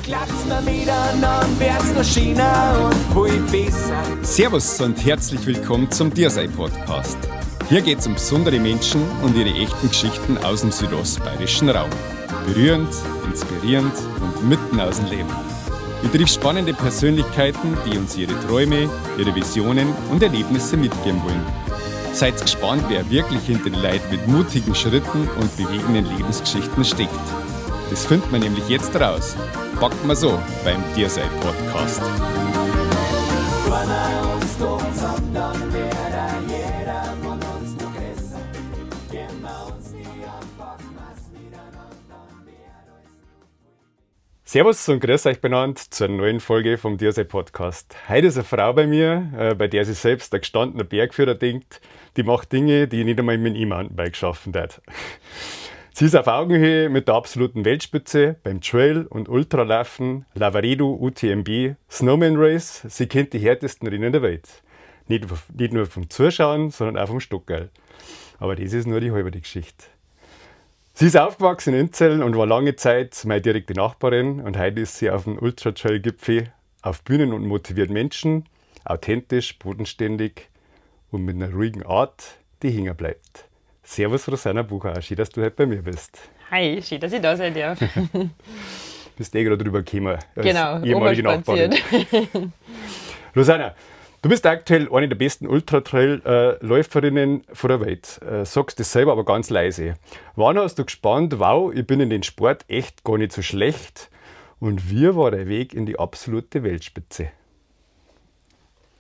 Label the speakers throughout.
Speaker 1: Klappt's mir miteinander, werd's noch schöner und viel besser.
Speaker 2: Servus und herzlich willkommen zum Diersei Podcast. Hier geht's um besondere Menschen und ihre echten Geschichten aus dem südostbayerischen Raum. Berührend, inspirierend und mitten aus dem Leben. Ich triff spannende Persönlichkeiten, die uns ihre Träume, ihre Visionen und Erlebnisse mitgeben wollen. Seid gespannt, wer wirklich hinter den Leuten mit mutigen Schritten und bewegenden Lebensgeschichten steckt. Das findet man nämlich jetzt raus. Packt man so beim Diersei Podcast.
Speaker 1: Tun wir uns doch zusammen, dann wär jeder von uns noch größer. Geben wir uns die Hand, packen wir's miteinander, dann wär alles
Speaker 2: Servus und grüß euch benannt zur neuen Folge vom Diersei Podcast. Heute ist eine Frau bei mir, bei der sich selbst ein gestandener Bergführer denkt, die macht Dinge, die ich nicht einmal mit dem E-Mountainbike schaffen darf. Sie ist auf Augenhöhe mit der absoluten Weltspitze beim Trail- und Ultralaufen, Lavaredo, UTMB, Snowman Race. Sie kennt die härtesten Rennen der Welt. Nicht nur vom Zuschauen, sondern auch vom Stockerl. Aber das ist nur die halbe Geschichte. Sie ist aufgewachsen in Inzell und war lange Zeit meine direkte Nachbarin und heute ist sie auf dem Ultra-Trail-Gipfel auf Bühnen und motiviert Menschen, authentisch, bodenständig und mit einer ruhigen Art, die hängen bleibt. Servus Rosanna Bucher, schön, dass du heute bei mir bist.
Speaker 3: Hi, schön, dass ich da sein darf.
Speaker 2: Bist eh gerade drüber gekommen als
Speaker 3: Genau,
Speaker 2: ehemalige Nachbarin.
Speaker 3: oberspaziert.
Speaker 2: Rosanna, du bist aktuell eine der besten Ultra-Trail-Läuferinnen von der Welt. Sagst das selber aber ganz leise. Wann hast du gespannt, wow, ich bin in den Sport echt gar nicht so schlecht? Und wie war der Weg in die absolute Weltspitze?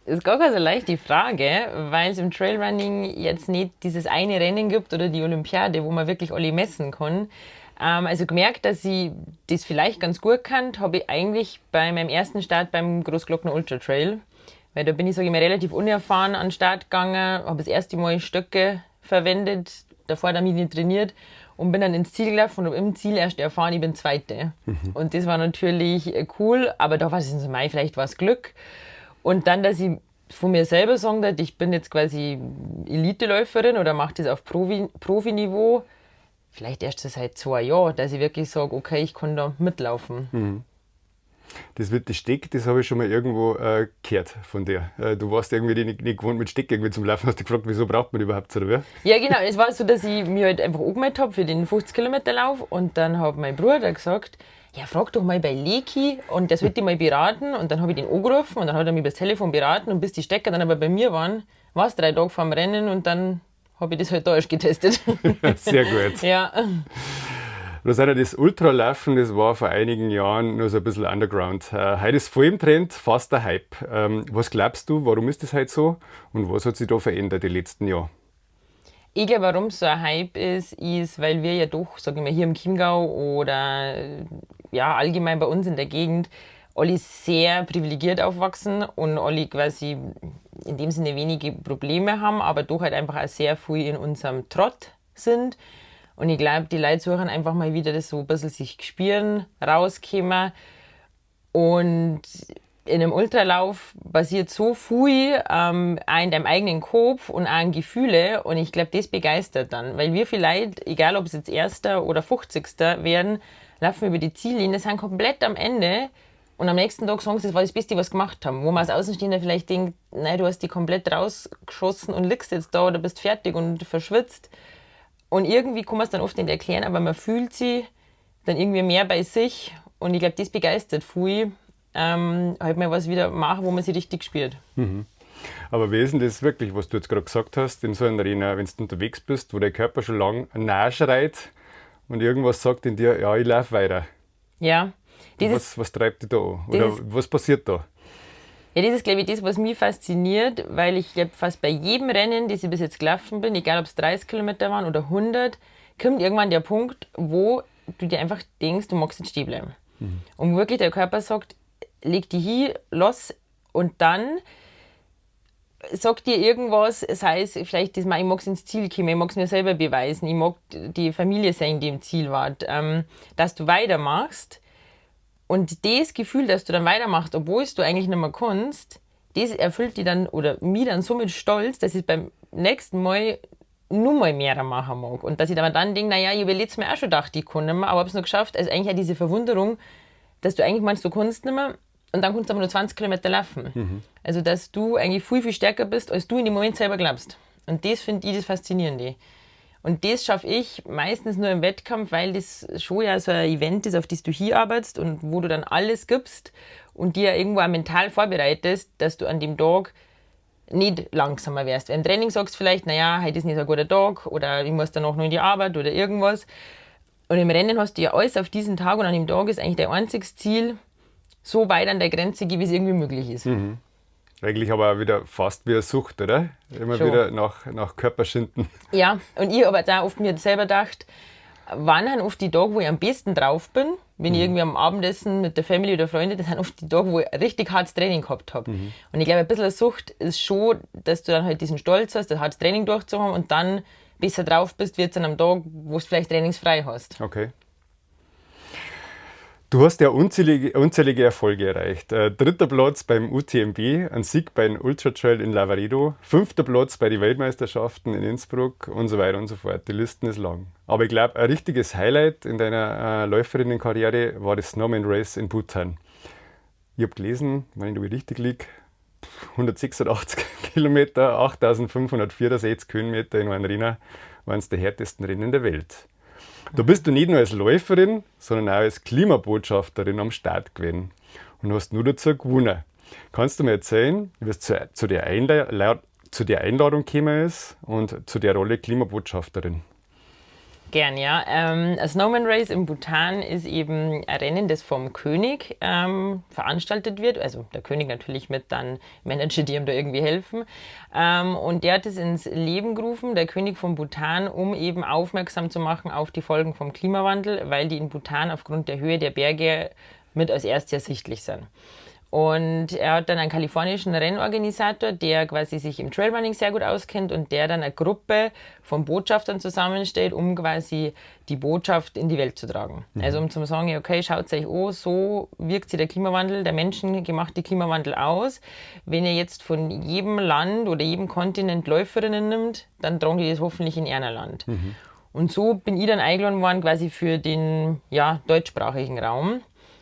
Speaker 3: Ist gar keine so leichte Frage, weil es im Trailrunning jetzt nicht dieses eine Rennen gibt oder die Olympiade, wo man wirklich alle messen kann. Also gemerkt, dass ich das vielleicht ganz gut kann, habe ich eigentlich bei meinem ersten Start beim Großglockner Ultra Trail. Weil da bin ich, sag ich mal, relativ unerfahren an den Start gegangen, habe das erste Mal Stöcke verwendet, davor damit nicht trainiert und bin dann ins Ziel gelaufen und habe im Ziel erst erfahren, ich bin Zweite. Und das war natürlich cool, aber da war es so, mei, vielleicht war es Glück. Und dann, dass ich von mir selber sagen darf, ich bin jetzt quasi Eliteläuferin oder mache das auf Profiniveau, vielleicht erst so seit 2 Jahren, dass ich wirklich sage, okay, ich kann da mitlaufen.
Speaker 2: Das mit dem Steck, das habe ich schon mal irgendwo gehört von dir. Du warst irgendwie nicht gewohnt, mit Steck irgendwie zum Laufen. Hast du gefragt, wieso braucht man die überhaupt, oder wie?
Speaker 3: Ja, genau. Es war so, dass ich mich halt einfach angemeldet habe für den 50-Kilometer-Lauf und dann hat mein Bruder gesagt, ja, frag doch mal bei Leki und der sollte dich mal beraten. Und dann habe ich den angerufen und dann hat er mich übers Telefon beraten und bis die Stecker dann aber bei mir waren, war es 3 Tage vorm Rennen und dann habe ich das halt da erst getestet.
Speaker 2: Sehr gut.
Speaker 3: Ja.
Speaker 2: Rosanna, das Ultralaufen, das war vor einigen Jahren nur so ein bisschen underground. Heute ist voll im Trend, fast der Hype. Was glaubst du, warum ist das heute so und was hat sich da verändert die letzten Jahre?
Speaker 3: Ich glaube, warum es so ein Hype ist, ist, weil wir ja doch, sag ich mal, hier im Chiemgau oder ja, allgemein bei uns in der Gegend alle sehr privilegiert aufwachsen und alle quasi in dem Sinne wenige Probleme haben, aber doch halt einfach auch sehr viel in unserem Trott sind. Und ich glaub, die Leute suchen einfach mal wieder das so ein bisschen sich spüren, rauskommen. Und in einem Ultralauf passiert so viel, auch in deinem eigenen Kopf und auch in Gefühle. Und ich glaub, das begeistert dann. Weil wir vielleicht, egal ob es jetzt 1. oder 50. werden, laufen über die Ziellinie, sind komplett am Ende. Und am nächsten Tag sagen sie, das war das Beste, was sie gemacht haben. Wo man als Außenstehender vielleicht denkt, nein, du hast die komplett rausgeschossen und liegst jetzt da oder bist fertig und verschwitzt. Und irgendwie kann man's dann oft nicht erklären, aber man fühlt sich dann irgendwie mehr bei sich. Und ich glaub, das begeistert viel. Halt mal was wieder machen, wo man sich richtig spürt.
Speaker 2: Aber wie ist denn das wirklich, was du jetzt gerade gesagt hast, in so einer Arena, wenn du unterwegs bist, wo der Körper schon lang nah schreit und irgendwas sagt in dir, ja, ich lauf weiter.
Speaker 3: Ja. Das
Speaker 2: Was
Speaker 3: ist
Speaker 2: treibt dich da an? Oder
Speaker 3: das ist
Speaker 2: was passiert da?
Speaker 3: Ja, das ist, glaub ich, das, was mich fasziniert, weil ich glaub, fast bei jedem Rennen, das ich bis jetzt gelaufen bin, egal ob's 30 Kilometer waren oder 100, kommt irgendwann der Punkt, wo du dir einfach denkst, du magst jetzt stehen bleiben. Und wirklich der Körper sagt, leg dich hin, lass, und dann sagt dir irgendwas, sei es vielleicht, das, ich mag's ins Ziel kommen, ich mag's mir selber beweisen, ich mag die Familie sein, die im Ziel war, dass du weitermachst. Und das Gefühl, dass du dann weitermachst, obwohl du eigentlich nicht mehr kannst, das erfüllt dich dann oder mich dann so mit Stolz, dass ich beim nächsten Mal nur mal mehr machen mag. Und dass ich dann denke, naja, ich habe letztes Mal auch schon gedacht, ich kann nicht mehr, aber hab's noch geschafft. Also eigentlich auch diese Verwunderung, dass du eigentlich meinst, du kannst nicht mehr und dann kannst du aber nur 20 Kilometer laufen. Also, dass du eigentlich viel, viel stärker bist, als du in dem Moment selber glaubst. Und das finde ich das Faszinierende. Und das schaffe ich meistens nur im Wettkampf, weil das schon ja so ein Event ist, auf das du hier arbeitest und wo du dann alles gibst und dir irgendwo auch mental vorbereitest, dass du an dem Tag nicht langsamer wirst. Im Training sagst du vielleicht, naja, heute ist nicht so ein guter Tag oder ich muss danach noch in die Arbeit oder irgendwas. Und im Rennen hast du ja alles auf diesen Tag und an dem Tag ist eigentlich dein einziges Ziel, so weit an der Grenze gehen, wie es irgendwie möglich ist.
Speaker 2: Eigentlich aber auch wieder fast wie eine Sucht, oder? Immer
Speaker 3: Schon.
Speaker 2: wieder nach Körperschinden.
Speaker 3: Ja, und ich habe jetzt auch oft mir selber gedacht, wann sind oft die Tage, wo ich am besten drauf bin, wenn ich irgendwie am Abendessen mit der Family oder Freunde, das sind oft die Tage, wo ich richtig hartes Training gehabt habe. Und ich glaube, ein bisschen eine Sucht ist schon, dass du dann halt diesen Stolz hast, das hartes Training durchzuhaben und dann besser drauf bist, wie jetzt an einem Tag, wo du vielleicht trainingsfrei hast.
Speaker 2: Okay. Du hast ja unzählige Erfolge erreicht. Dritter Platz beim UTMB, ein Sieg beim Ultra Trail in Lavaredo, 5. Platz bei den Weltmeisterschaften in Innsbruck und so weiter und so fort. Die Listen ist lang. Aber ich glaub, ein richtiges Highlight in deiner Läuferinnenkarriere war das Snowman Race in Bhutan. Ich hab gelesen, wenn ich da richtig lieg, 186 Kilometer, 8564 Höhenmeter in einem Rennen waren's die härtesten Rennen der Welt. Da bist du nicht nur als Läuferin, sondern auch als Klimabotschafterin am Start gewesen und hast nur dazu gewonnen. Kannst du mir erzählen, wie es zu der Einladung gekommen ist und zu der Rolle Klimabotschafterin?
Speaker 3: Gern, ja. Das Snowman Race in Bhutan ist eben ein Rennen, das vom König veranstaltet wird. Also der König natürlich mit dann Manager, die ihm da irgendwie helfen. Und der hat es ins Leben gerufen, der König von Bhutan, um eben aufmerksam zu machen auf die Folgen vom Klimawandel, weil die in Bhutan aufgrund der Höhe der Berge mit als erstes ersichtlich sind. Und er hat dann einen kalifornischen Rennorganisator, der quasi sich im Trailrunning sehr gut auskennt und der dann eine Gruppe von Botschaftern zusammenstellt, um quasi die Botschaft in die Welt zu tragen. Also um zu sagen, ja, okay, schaut euch an, so wirkt sich der Klimawandel, der menschengemachte Klimawandel aus. Wenn ihr jetzt von jedem Land oder jedem Kontinent Läuferinnen nimmt, dann tragen die das hoffentlich in ihr Land. Und so bin ich dann eingeladen worden quasi für den, ja, deutschsprachigen Raum.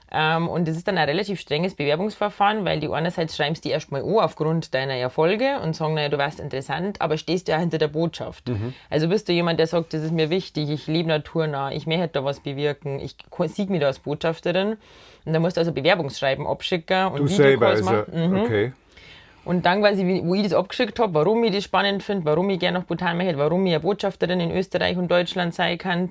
Speaker 3: Und das ist dann ein relativ strenges Bewerbungsverfahren, weil die einerseits schreiben die erstmal an aufgrund deiner Erfolge und sagen, naja, du warst interessant, aber stehst du ja hinter der Botschaft. Also bist du jemand, der sagt, das ist mir wichtig, ich lebe naturnah, ich möchte da was bewirken, ich sieg mich da als Botschafterin. Und dann musst du also Bewerbungsschreiben abschicken und
Speaker 2: Du selber,
Speaker 3: Videocalls
Speaker 2: also,
Speaker 3: machen.
Speaker 2: okay.
Speaker 3: Und dann quasi, wo ich das abgeschickt hab, warum ich das spannend find, warum ich gerne nach Bhutan möchte, warum ich eine Botschafterin in Österreich und Deutschland sein kann,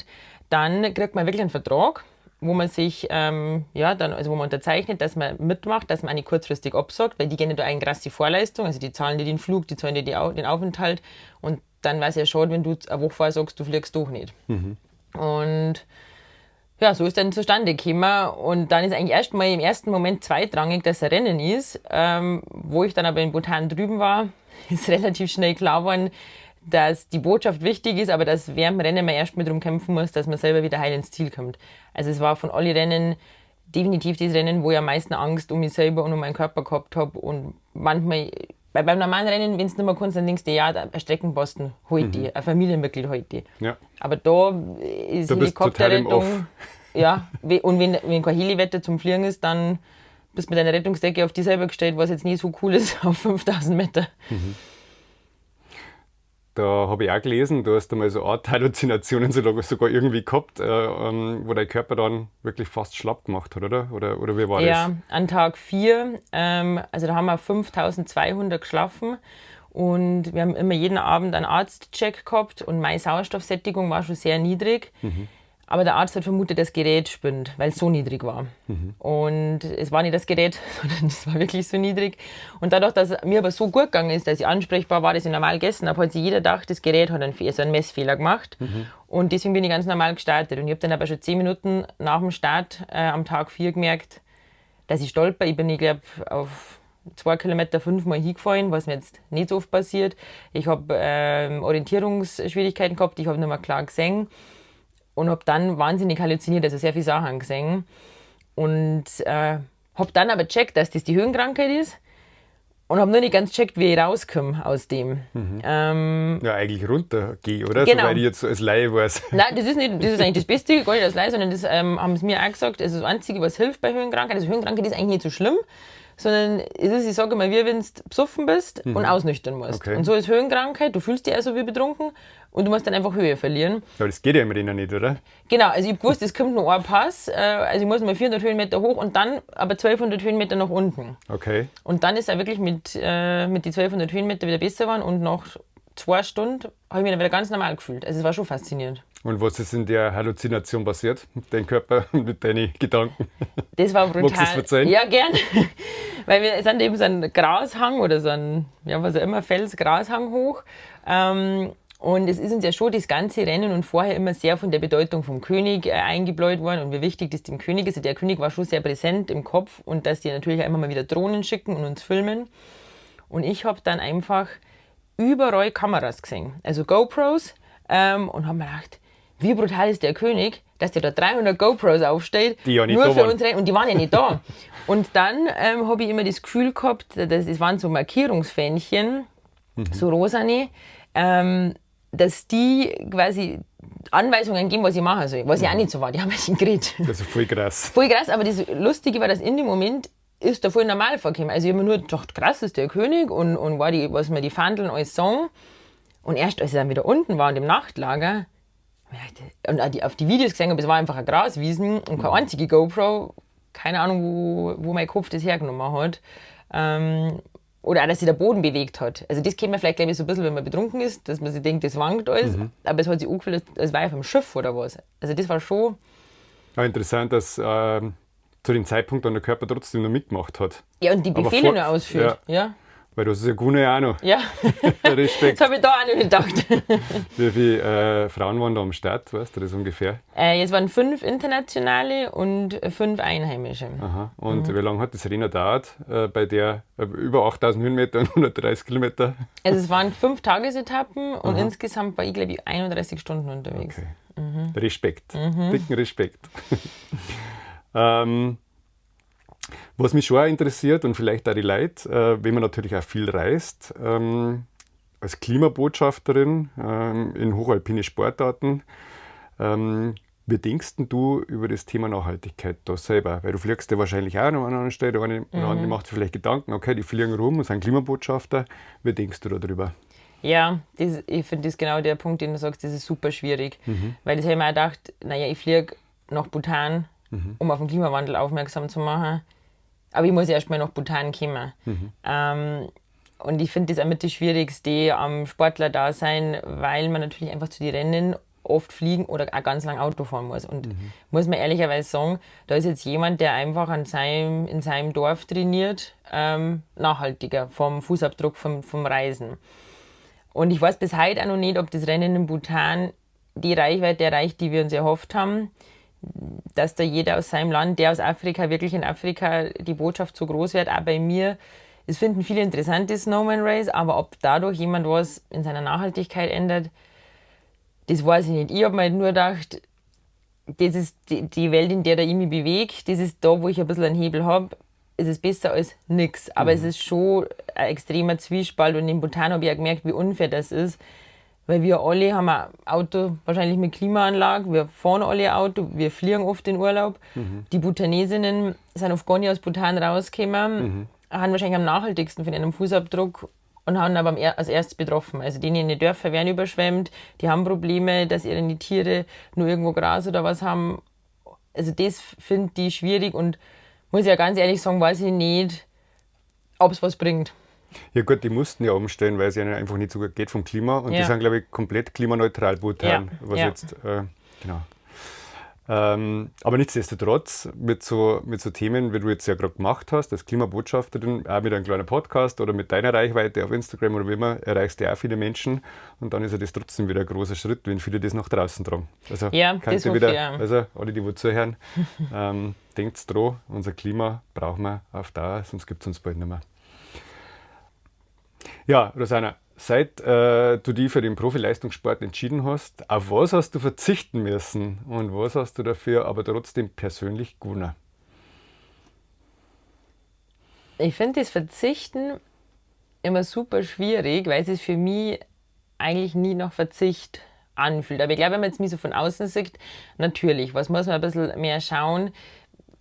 Speaker 3: dann kriegt man wirklich einen Vertrag, wo man sich ja, dann, also wo man unterzeichnet, dass man mitmacht, dass man eine kurzfristig absagt, weil die gehen da eine krasse Vorleistung, also die zahlen dir den Flug, die zahlen dir den Aufenthalt und dann wär's ja schade, wenn du eine Woche vorher sagst, du fliegst doch nicht. Und ja, so ist dann zustande gekommen und dann ist eigentlich erstmal im ersten Moment zweitrangig, dass ein Rennen ist, wo ich dann aber in Bhutan drüben war, ist relativ schnell klar geworden, dass die Botschaft wichtig ist, aber dass während dem Rennen man erstmal drum kämpfen muss, dass man selber wieder heil ins Ziel kommt. Also es war von allen Rennen definitiv das Rennen, wo ich am meisten Angst um mich selber und um meinen Körper gehabt hab. Und manchmal, weil beim normalen Rennen, wenn's nicht mehr kannst, dann denkst du, ja, ein Streckenposten holt die, ein Familienmitglied holt die. Aber da ist
Speaker 2: Du bist total im
Speaker 3: Helikopterrettung.
Speaker 2: Off.
Speaker 3: Ja, und wenn kein Heliwetter zum Fliegen ist, dann bist du mit deiner Rettungsdecke auf die selber gestellt, was jetzt nicht so cool ist auf 5000 Meter.
Speaker 2: Da habe ich auch gelesen, du hast einmal so Art Halluzinationen sogar irgendwie gehabt, wo dein Körper dann wirklich fast schlapp gemacht hat, oder? Oder wie war das?
Speaker 3: Ja, an Tag 4, also da haben wir 5200 geschlafen und wir haben immer jeden Abend einen Arztcheck gehabt und meine Sauerstoffsättigung war schon sehr niedrig. Aber der Arzt hat vermutet, das Gerät spinnt, weil es so niedrig war. Und es war nicht das Gerät, sondern es war wirklich so niedrig. Und dadurch, dass es mir aber so gut gegangen ist, dass ich ansprechbar war, dass ich normal gegessen habe, hat sich jeder gedacht, das Gerät hat einen Messfehler gemacht. Und deswegen bin ich ganz normal gestartet. Und ich hab dann aber schon 10 Minuten nach dem Start am Tag 4 gemerkt, dass ich stolper. Ich bin, ich glaub, auf 2 Kilometer 5-mal hingefallen, was mir jetzt nicht so oft passiert. Ich hab Orientierungsschwierigkeiten gehabt, ich hab nicht mehr klar gesehen. Und hab dann wahnsinnig halluziniert, also sehr viele Sachen gesehen. Und hab dann aber gecheckt, dass das die Höhenkrankheit ist. Und habe nur nicht ganz gecheckt, wie ich rauskomme aus dem.
Speaker 2: Ja, eigentlich runtergehe, oder?
Speaker 3: Genau.
Speaker 2: Soweit ich jetzt so als Laie weiß.
Speaker 3: Nein, das ist nicht, das ist eigentlich das Beste, gar nicht als Laie, sondern das haben sie mir auch gesagt, das ist das Einzige, was hilft bei Höhenkrankheit. Also Höhenkrankheit ist eigentlich nicht so schlimm, sondern es ist, ich sage immer, wie wenn du besoffen bist und ausnüchtern musst.
Speaker 2: Okay.
Speaker 3: Und so ist Höhenkrankheit, du fühlst dich auch so wie betrunken und du musst dann einfach Höhe verlieren.
Speaker 2: Aber das geht ja im Rennen nicht, oder?
Speaker 3: Genau, also ich hab gewusst, es kommt nur ein Pass, also ich muss mal 400 Höhenmeter hoch und dann aber 1200 Höhenmeter nach unten.
Speaker 2: Okay.
Speaker 3: Und dann ist er wirklich mit die 1200 Höhenmeter wieder besser geworden und nach 2 Stunden habe ich mich dann wieder ganz normal gefühlt. Also es war schon faszinierend.
Speaker 2: Und was ist in der Halluzination passiert mit deinem Körper und mit deinen Gedanken?
Speaker 3: Das war brutal.
Speaker 2: Magst du es verzeihen?
Speaker 3: Ja, gern. Weil wir sind eben so ein Grashang oder so ein, ja, was auch immer, Fels-Grashang hoch. Und es ist uns ja schon das ganze Rennen und vorher immer sehr von der Bedeutung vom König eingebläut worden und wie wichtig das dem König ist. Der König war schon sehr präsent im Kopf und dass die natürlich auch immer mal wieder Drohnen schicken und uns filmen. Und ich habe dann einfach überall Kameras gesehen, also GoPros, und habe mir gedacht, wie brutal ist der König, dass der da 300 GoPros aufstellt,
Speaker 2: Die ja nicht
Speaker 3: nur
Speaker 2: da
Speaker 3: für
Speaker 2: waren.
Speaker 3: uns Rennen. Und die waren ja nicht da. Und dann habe ich immer das Gefühl gehabt, das waren so Markierungsfähnchen, so rosane, dass die quasi Anweisungen geben, was ich machen soll. Was ja auch nicht so war, die haben mich geredet.
Speaker 2: Das ist voll krass.
Speaker 3: Voll krass, aber das Lustige war, dass in dem Moment ist da voll normal vorgekommen. Also ich habe mir nur gedacht, krass, ist der König und war die, was mir die Fandeln alles sagen. Und erst als ich dann wieder unten war und im Nachtlager, und auch auf die Videos gesehen habe, es war einfach eine Graswiesen und keine einzige GoPro, keine Ahnung, wo mein Kopf das hergenommen hat. Oder auch, dass sich der Boden bewegt hat. Also das kennt man vielleicht, glaube ich, so ein bisschen, wenn man betrunken ist, dass man sich denkt, das wankt alles. Aber es hat sich angefühlt, als war ich auf einem Schiff oder was. Also das war schon...
Speaker 2: Ja, interessant, dass zu dem Zeitpunkt dann der Körper trotzdem noch mitgemacht hat.
Speaker 3: Ja, und die Befehle nur ausführt.
Speaker 2: Ja.
Speaker 3: Ja.
Speaker 2: Weil du hast es ja gewonnen ja auch noch.
Speaker 3: Ja.
Speaker 2: Respekt.
Speaker 3: Das habe ich da auch nicht gedacht.
Speaker 2: Wie viele Frauen waren da am Start, weißt du das ungefähr?
Speaker 3: Es waren 5 internationale und 5 einheimische.
Speaker 2: Aha. Und wie lange hat das Rennen gedauert? Bei der über 8000 Höhenmeter und 130 Kilometer?
Speaker 3: Also es waren 5 Tagesetappen und insgesamt war ich, glaube ich, 31 Stunden unterwegs.
Speaker 2: Okay. Respekt. Dicken Respekt. Was mich schon auch interessiert und vielleicht auch die Leute, wenn man natürlich auch viel reist, als Klimabotschafterin in hochalpine Sportarten, wie denkst denn du über das Thema Nachhaltigkeit da selber? Weil du fliegst ja wahrscheinlich auch an einer anderen Stelle, der eine oder andere macht sich vielleicht Gedanken, okay, die fliegen rum und sind Klimabotschafter. Wie denkst du da drüber?
Speaker 3: Ja, ich finde das genau der Punkt, den du sagst, das ist super schwierig. Weil das habe ich mir auch gedacht, naja, ich fliege nach Bhutan, um auf den Klimawandel aufmerksam zu machen. Aber ich muss erst mal nach Bhutan kommen. Und ich finde das auch mit das Schwierigste am Sportler-Dasein, weil man natürlich einfach zu den Rennen oft fliegen oder auch ganz lang Auto fahren muss. Und muss man ehrlicherweise sagen, da ist jetzt jemand, der einfach in seinem Dorf trainiert, nachhaltiger vom Fußabdruck, vom Reisen. Und ich weiß bis heute auch noch nicht, ob das Rennen in Bhutan die Reichweite erreicht, die wir uns erhofft haben, dass da jeder aus seinem Land, der aus Afrika, wirklich in Afrika die Botschaft so groß wird, auch bei mir. Es finden viele interessant, das Snowman Race, aber ob dadurch jemand was in seiner Nachhaltigkeit ändert, das weiß ich nicht. Ich hab mir halt nur gedacht, das ist die Welt, in der ich mich bewege, das ist da, wo ich ein bisschen einen Hebel hab, es ist besser als nix. Aber es ist schon ein extremer Zwiespalt und in Bhutan hab ich auch gemerkt, wie unfair das ist. Weil wir alle haben ein Auto, wahrscheinlich mit Klimaanlage, wir fahren alle Auto, wir fliegen oft in Urlaub. Die Bhutanesinnen sind oft gar nicht aus Bhutan rausgekommen, haben wahrscheinlich am nachhaltigsten von ihrem Fußabdruck und haben aber als erstes betroffen. Also denen in den Dörfern werden überschwemmt, die haben Probleme, dass ihre Tiere nur irgendwo Gras oder was haben. Also das finde ich schwierig und muss ich ja ganz ehrlich sagen, weiß ich nicht, ob's was bringt.
Speaker 2: Ja gut, die mussten ja umstellen, weil es ihnen einfach nicht so gut geht vom Klima. Und die sind, glaube ich, komplett klimaneutral, Bhutan. Was jetzt, genau. Aber nichtsdestotrotz, mit so Themen, wie du jetzt ja gerade gemacht hast, als Klimabotschafterin, auch mit einem kleinen Podcast oder mit deiner Reichweite auf Instagram oder wie immer, erreichst du ja auch viele Menschen. Und dann ist ja das trotzdem wieder ein großer Schritt, wenn viele das nach draußen tragen. Also,
Speaker 3: ja,
Speaker 2: kann
Speaker 3: das
Speaker 2: ich
Speaker 3: hoffe
Speaker 2: wieder,
Speaker 3: ich auch.
Speaker 2: Also alle, die wo zuhören, denkt dran, unser Klima brauchen wir auf Dauer, sonst gibt es uns bald nicht mehr. Ja, Rosanna, seit du dich für den Profileistungssport entschieden hast, auf was hast du verzichten müssen und was hast du dafür aber trotzdem persönlich gewonnen?
Speaker 3: Ich finde das Verzichten immer super schwierig, weil es sich für mich eigentlich nie nach Verzicht anfühlt. Aber ich glaube, wenn man jetzt mich so von außen sieht, natürlich, was muss man ein bisschen mehr schauen?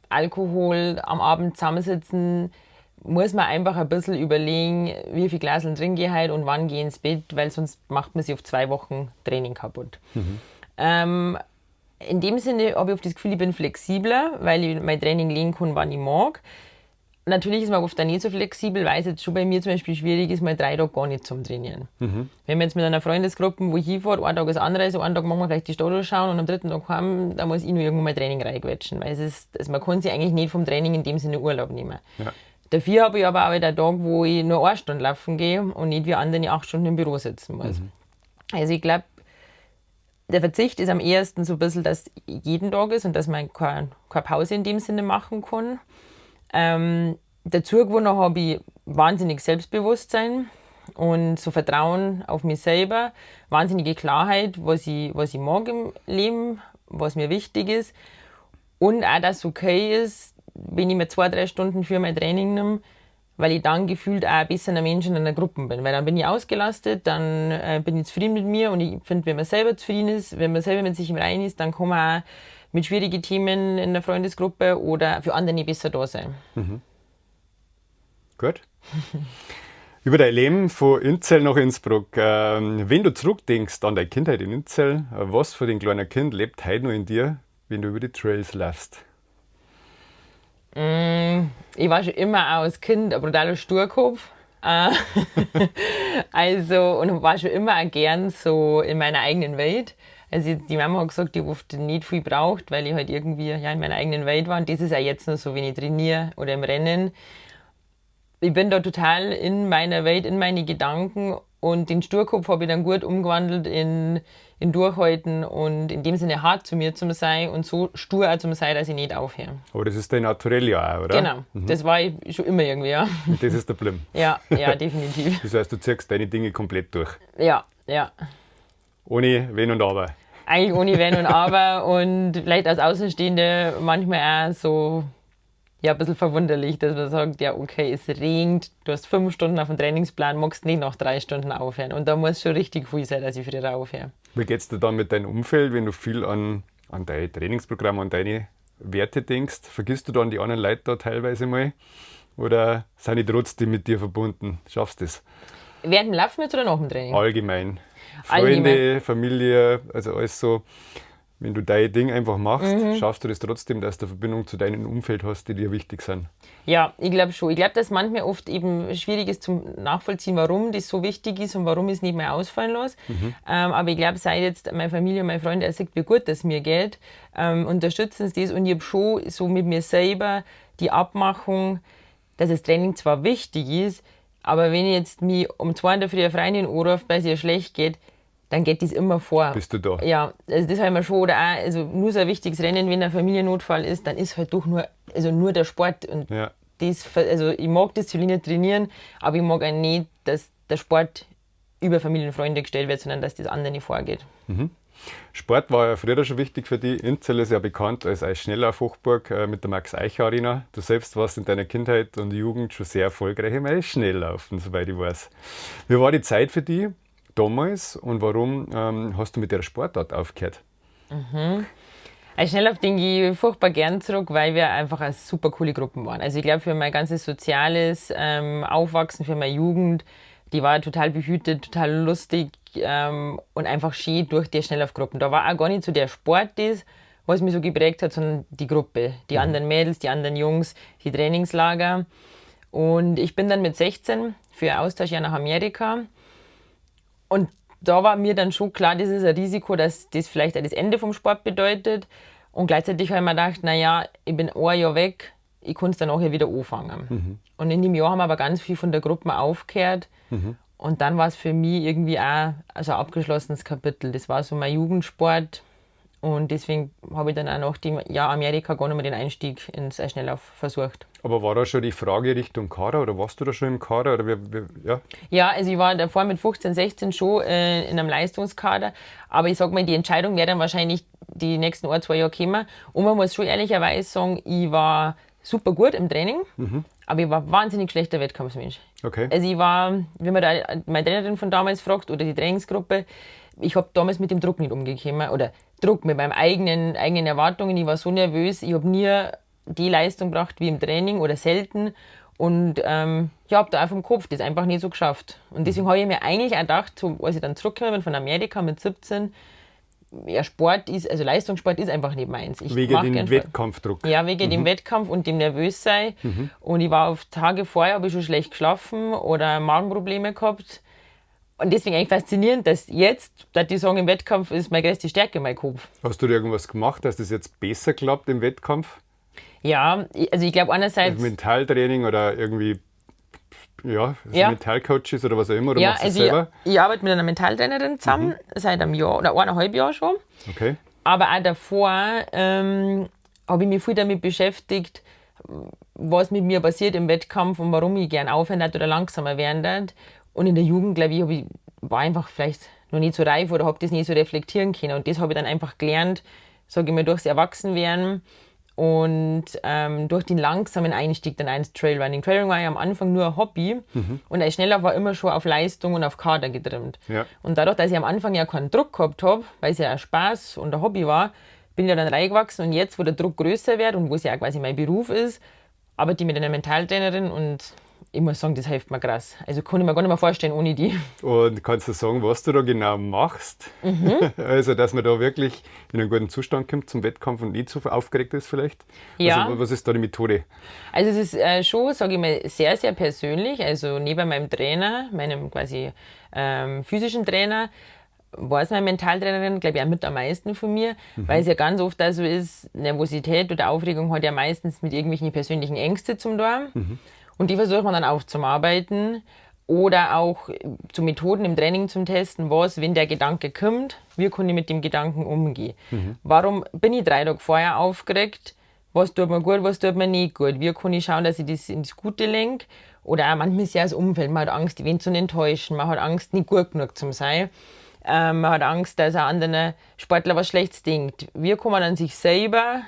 Speaker 3: Alkohol, am Abend zusammensitzen, muss man einfach ein bisschen überlegen, wie viel Glaseln trinke ich heute und wann gehe ich ins Bett, weil sonst macht man sich auf 2 Wochen Training kaputt. In dem Sinne habe ich oft das Gefühl, ich bin flexibler, weil ich mein Training legen kann, wann ich mag. Natürlich ist man oft auch nicht so flexibel, weil es jetzt schon bei mir zum Beispiel schwierig ist, mal 3 Tage gar nicht zum Trainieren. Wenn man jetzt mit einer Freundesgruppe, wo ich hinfahre, einen Tag ist Anreise, einen Tag machen wir vielleicht die Stadt anschauen und am 3. Tag heim, da muss ich nur irgendwo mein Training reinquetschen. Weil man kann sich eigentlich nicht vom Training in dem Sinne Urlaub nehmen. Dafür habe ich aber auch wieder einen Tag, wo ich nur 1 Stunde laufen gehe und nicht wie andere 8 Stunden im Büro sitzen muss. Also ich glaub, der Verzicht ist am ehesten so ein bisschen, dass jeden Tag ist und dass man keine Pause in dem Sinne machen kann. Dazu gewonnen habe ich wahnsinnig Selbstbewusstsein und so Vertrauen auf mich selber, wahnsinnige Klarheit, was ich mag im Leben, was mir wichtig ist und auch, dass es okay ist, wenn ich mir 2, 3 Stunden für mein Training nehme, weil ich dann gefühlt auch ein bisschen ein Mensch in einer Gruppe bin. Weil dann bin ich ausgelastet, dann bin ich zufrieden mit mir und ich finde, wenn man selber zufrieden ist, wenn man selber mit sich im Reinen ist, dann kann man auch mit schwierigen Themen in der Freundesgruppe oder für andere nicht besser da sein.
Speaker 2: Gut. Über dein Leben von Inzell nach Innsbruck. Wenn du zurückdenkst an deine Kindheit in Inzell, was für den kleinen Kind lebt heute noch in dir, wenn du über die Trails läufst?
Speaker 3: Ich war schon immer auch als Kind ein brutaler Sturkopf. Und war schon immer auch gern so in meiner eigenen Welt. Also die Mama hat gesagt, ich hab oft nicht viel braucht, weil ich halt irgendwie, ja, in meiner eigenen Welt war. Und das ist auch jetzt noch so, wenn ich trainiere oder im Rennen. Ich bin da total in meiner Welt, in meine Gedanken und den Sturkopf habe ich dann gut umgewandelt in Durchhalten und in dem Sinne hart zu mir zu sein und so stur auch zu sein, dass ich nicht aufhöre.
Speaker 2: Aber das ist dein Naturell ja auch, oder?
Speaker 3: Genau, das war ich schon immer irgendwie, ja.
Speaker 2: Und das ist der Problem.
Speaker 3: Ja, ja, definitiv.
Speaker 2: Das heißt, du ziehst deine Dinge komplett durch?
Speaker 3: Ja, ja.
Speaker 2: Ohne Wenn und Aber?
Speaker 3: Eigentlich ohne Wenn und Aber und vielleicht als Außenstehende manchmal auch so, ja, ein bisschen verwunderlich, dass man sagt, ja, okay, es regnet, du hast 5 Stunden auf dem Trainingsplan, magst nicht nach 3 Stunden aufhören. Und da muss schon richtig viel sein, dass ich früher aufhöre.
Speaker 2: Wie geht's dir dann mit deinem Umfeld, wenn du viel an dein Trainingsprogramm, an deine Werte denkst? Vergisst du dann die anderen Leute da teilweise mal? Oder sind die trotzdem mit dir verbunden? Schaffst du das?
Speaker 3: Während dem Laufen jetzt oder nach dem Training?
Speaker 2: Allgemein. Freunde,
Speaker 3: Allgemein.
Speaker 2: Familie, also alles so. Wenn du dein Ding einfach machst, schaffst du das trotzdem, dass du eine Verbindung zu deinem Umfeld hast, die dir wichtig sind?
Speaker 3: Ja, ich glaub schon. Ich glaub, dass manchmal oft eben schwierig ist zum Nachvollziehen, warum das so wichtig ist und warum ich es nicht mehr ausfallen lasse. Aber ich glaub, seit jetzt meine Familie und mein Freund, er sagt, wie gut es mir geht, unterstützen sie das. Und ich hab schon so mit mir selber die Abmachung, dass das Training zwar wichtig ist, aber wenn ich jetzt mich um 2 in der Früh eine Freundin anrufe, weil es ihr schlecht geht, dann geht das immer vor.
Speaker 2: Bist du da?
Speaker 3: Ja, also das habe ich mir schon, oder auch, also nur so ein wichtiges Rennen, wenn ein Familiennotfall ist, dann ist halt doch nur der Sport. Und das, also ich mag Disziplin trainieren, aber ich mag auch nicht, dass der Sport über Familie und Freunde gestellt wird, sondern dass das andere nicht vorgeht.
Speaker 2: Sport war ja früher schon wichtig für dich. Inzell ist ja bekannt als Eisschnelllauf-Hochburg mit der Max-Eicher-Arena. Du selbst warst in deiner Kindheit und Jugend schon sehr erfolgreich im Eisschnelllaufen, soweit ich weiß. Wie war die Zeit für dich damals und warum hast du mit der Sportart aufgehört?
Speaker 3: Eisschnelllauf denke ich furchtbar gern zurück, weil wir einfach eine super coole Gruppe waren. Also ich glaub, für mein ganzes soziales Aufwachsen, für meine Jugend, die war total behütet, total lustig und einfach schön durch die Schnelllaufgruppen. Da war auch gar nicht so der Sport das, was mich so geprägt hat, sondern die Gruppe, die anderen Mädels, die anderen Jungs, die Trainingslager. Und ich bin dann mit 16 für ein Austauschjahr nach Amerika. Und da war mir dann schon klar, das ist ein Risiko, dass das vielleicht auch das Ende vom Sport bedeutet. Und gleichzeitig habe ich mir gedacht, na ja, ich bin ein Jahr weg, ich kann's dann nachher wieder anfangen. Und in dem Jahr haben wir aber ganz viel von der Gruppe aufgehört. Und dann war's für mich irgendwie auch, also ein abgeschlossenes Kapitel. Das war so mein Jugendsport. Und deswegen habe ich dann auch nach dem Jahr Amerika gar nicht mehr den Einstieg ins Eisschnelllauf versucht.
Speaker 2: Aber war da schon die Frage Richtung Kader oder warst du da schon im Kader? Oder wie, wie, ja?
Speaker 3: Ja, also ich war davor mit 15, 16 schon in einem Leistungskader. Aber ich sag mal, die Entscheidung wäre dann wahrscheinlich die nächsten 1, 2 Jahre gekommen. Und man muss schon ehrlicherweise sagen, ich war super gut im Training, aber ich war wahnsinnig schlechter Wettkampfmensch.
Speaker 2: Okay.
Speaker 3: Also ich war, wenn man da meine Trainerin von damals fragt oder die Trainingsgruppe, ich habe damals mit dem Druck nicht umgekommen oder Druck mit meinen eigenen Erwartungen. Ich war so nervös, ich habe nie die Leistung gebracht wie im Training oder selten und ich habe da einfach im Kopf das einfach nicht so geschafft. Und deswegen habe ich mir eigentlich auch gedacht, so, als ich dann zurückgekommen bin von Amerika mit 17, ja, Sport ist, also Leistungssport ist einfach nicht meins. Ich
Speaker 2: Wegen
Speaker 3: mach
Speaker 2: dem
Speaker 3: gern Sport.
Speaker 2: Wettkampfdruck.
Speaker 3: Ja, wegen dem Wettkampf und dem Nervössein. Und ich war auf Tage vorher, habe ich schon schlecht geschlafen oder Magenprobleme gehabt. Und deswegen eigentlich faszinierend, dass jetzt, dass die sagen, im Wettkampf ist meine größte Stärke mein Kopf.
Speaker 2: Hast du da irgendwas gemacht, dass das jetzt besser klappt im Wettkampf?
Speaker 3: Ja, also ich glaube einerseits...
Speaker 2: Also Mentaltraining oder irgendwie, ja, also
Speaker 3: Ja.
Speaker 2: Mentalcoaches oder was auch immer, oder
Speaker 3: Ja,
Speaker 2: machst du das
Speaker 3: also ich,
Speaker 2: selber?
Speaker 3: ich arbeite mit einer Mentaltrainerin zusammen, seit einem Jahr oder eineinhalb Jahren schon.
Speaker 2: Okay.
Speaker 3: Aber auch davor habe ich mich viel damit beschäftigt, was mit mir passiert im Wettkampf und warum ich gern aufhören darf oder langsamer werden darf. Und in der Jugend, glaube ich, war einfach vielleicht noch nicht so reif oder habe das nicht so reflektieren können. Und das habe ich dann einfach gelernt, sage ich mal, durchs Erwachsenwerden und durch den langsamen Einstieg dann ins Trailrunning. Trailrunning war ja am Anfang nur ein Hobby und als Schneller war immer schon auf Leistung und auf Kader getrimmt.
Speaker 2: Ja.
Speaker 3: Und dadurch, dass ich am Anfang ja keinen Druck gehabt hab, weil es ja ein Spaß und ein Hobby war, bin ich ja dann reingewachsen und jetzt, wo der Druck größer wird und wo es ja auch quasi mein Beruf ist, arbeite ich mit einer Mentaltrainerin und ich muss sagen, das hilft mir krass. Also kann ich mir gar nicht mehr vorstellen ohne die.
Speaker 2: Und kannst du sagen, was du da genau machst? Also, dass man da wirklich in einen guten Zustand kommt zum Wettkampf und nicht so aufgeregt ist vielleicht?
Speaker 3: Ja.
Speaker 2: Also, was ist da die Methode?
Speaker 3: Also es ist schon, sag ich mal, sehr, sehr persönlich. Also neben meinem Trainer, meinem quasi physischen Trainer, weiß meine Mentaltrainerin, glaub ich, auch mit am meisten von mir, weil es ja ganz oft auch so ist, Nervosität oder Aufregung hat ja meistens mit irgendwelchen persönlichen Ängsten zum tun. Und die versucht man dann aufzuarbeiten oder auch zu Methoden im Training zum Testen, was, wenn der Gedanke kommt, wie kann ich mit dem Gedanken umgehen? Warum bin ich 3 Tage vorher aufgeregt? Was tut mir gut, was tut mir nicht gut? Wie kann ich schauen, dass ich das ins Gute lenke? Oder auch manchmal ist ja das Umfeld, man hat Angst, wen zu enttäuschen, man hat Angst, nicht gut genug zu sein. Man hat Angst, dass ein anderer Sportler was Schlechtes denkt. Wie kann man dann sich selber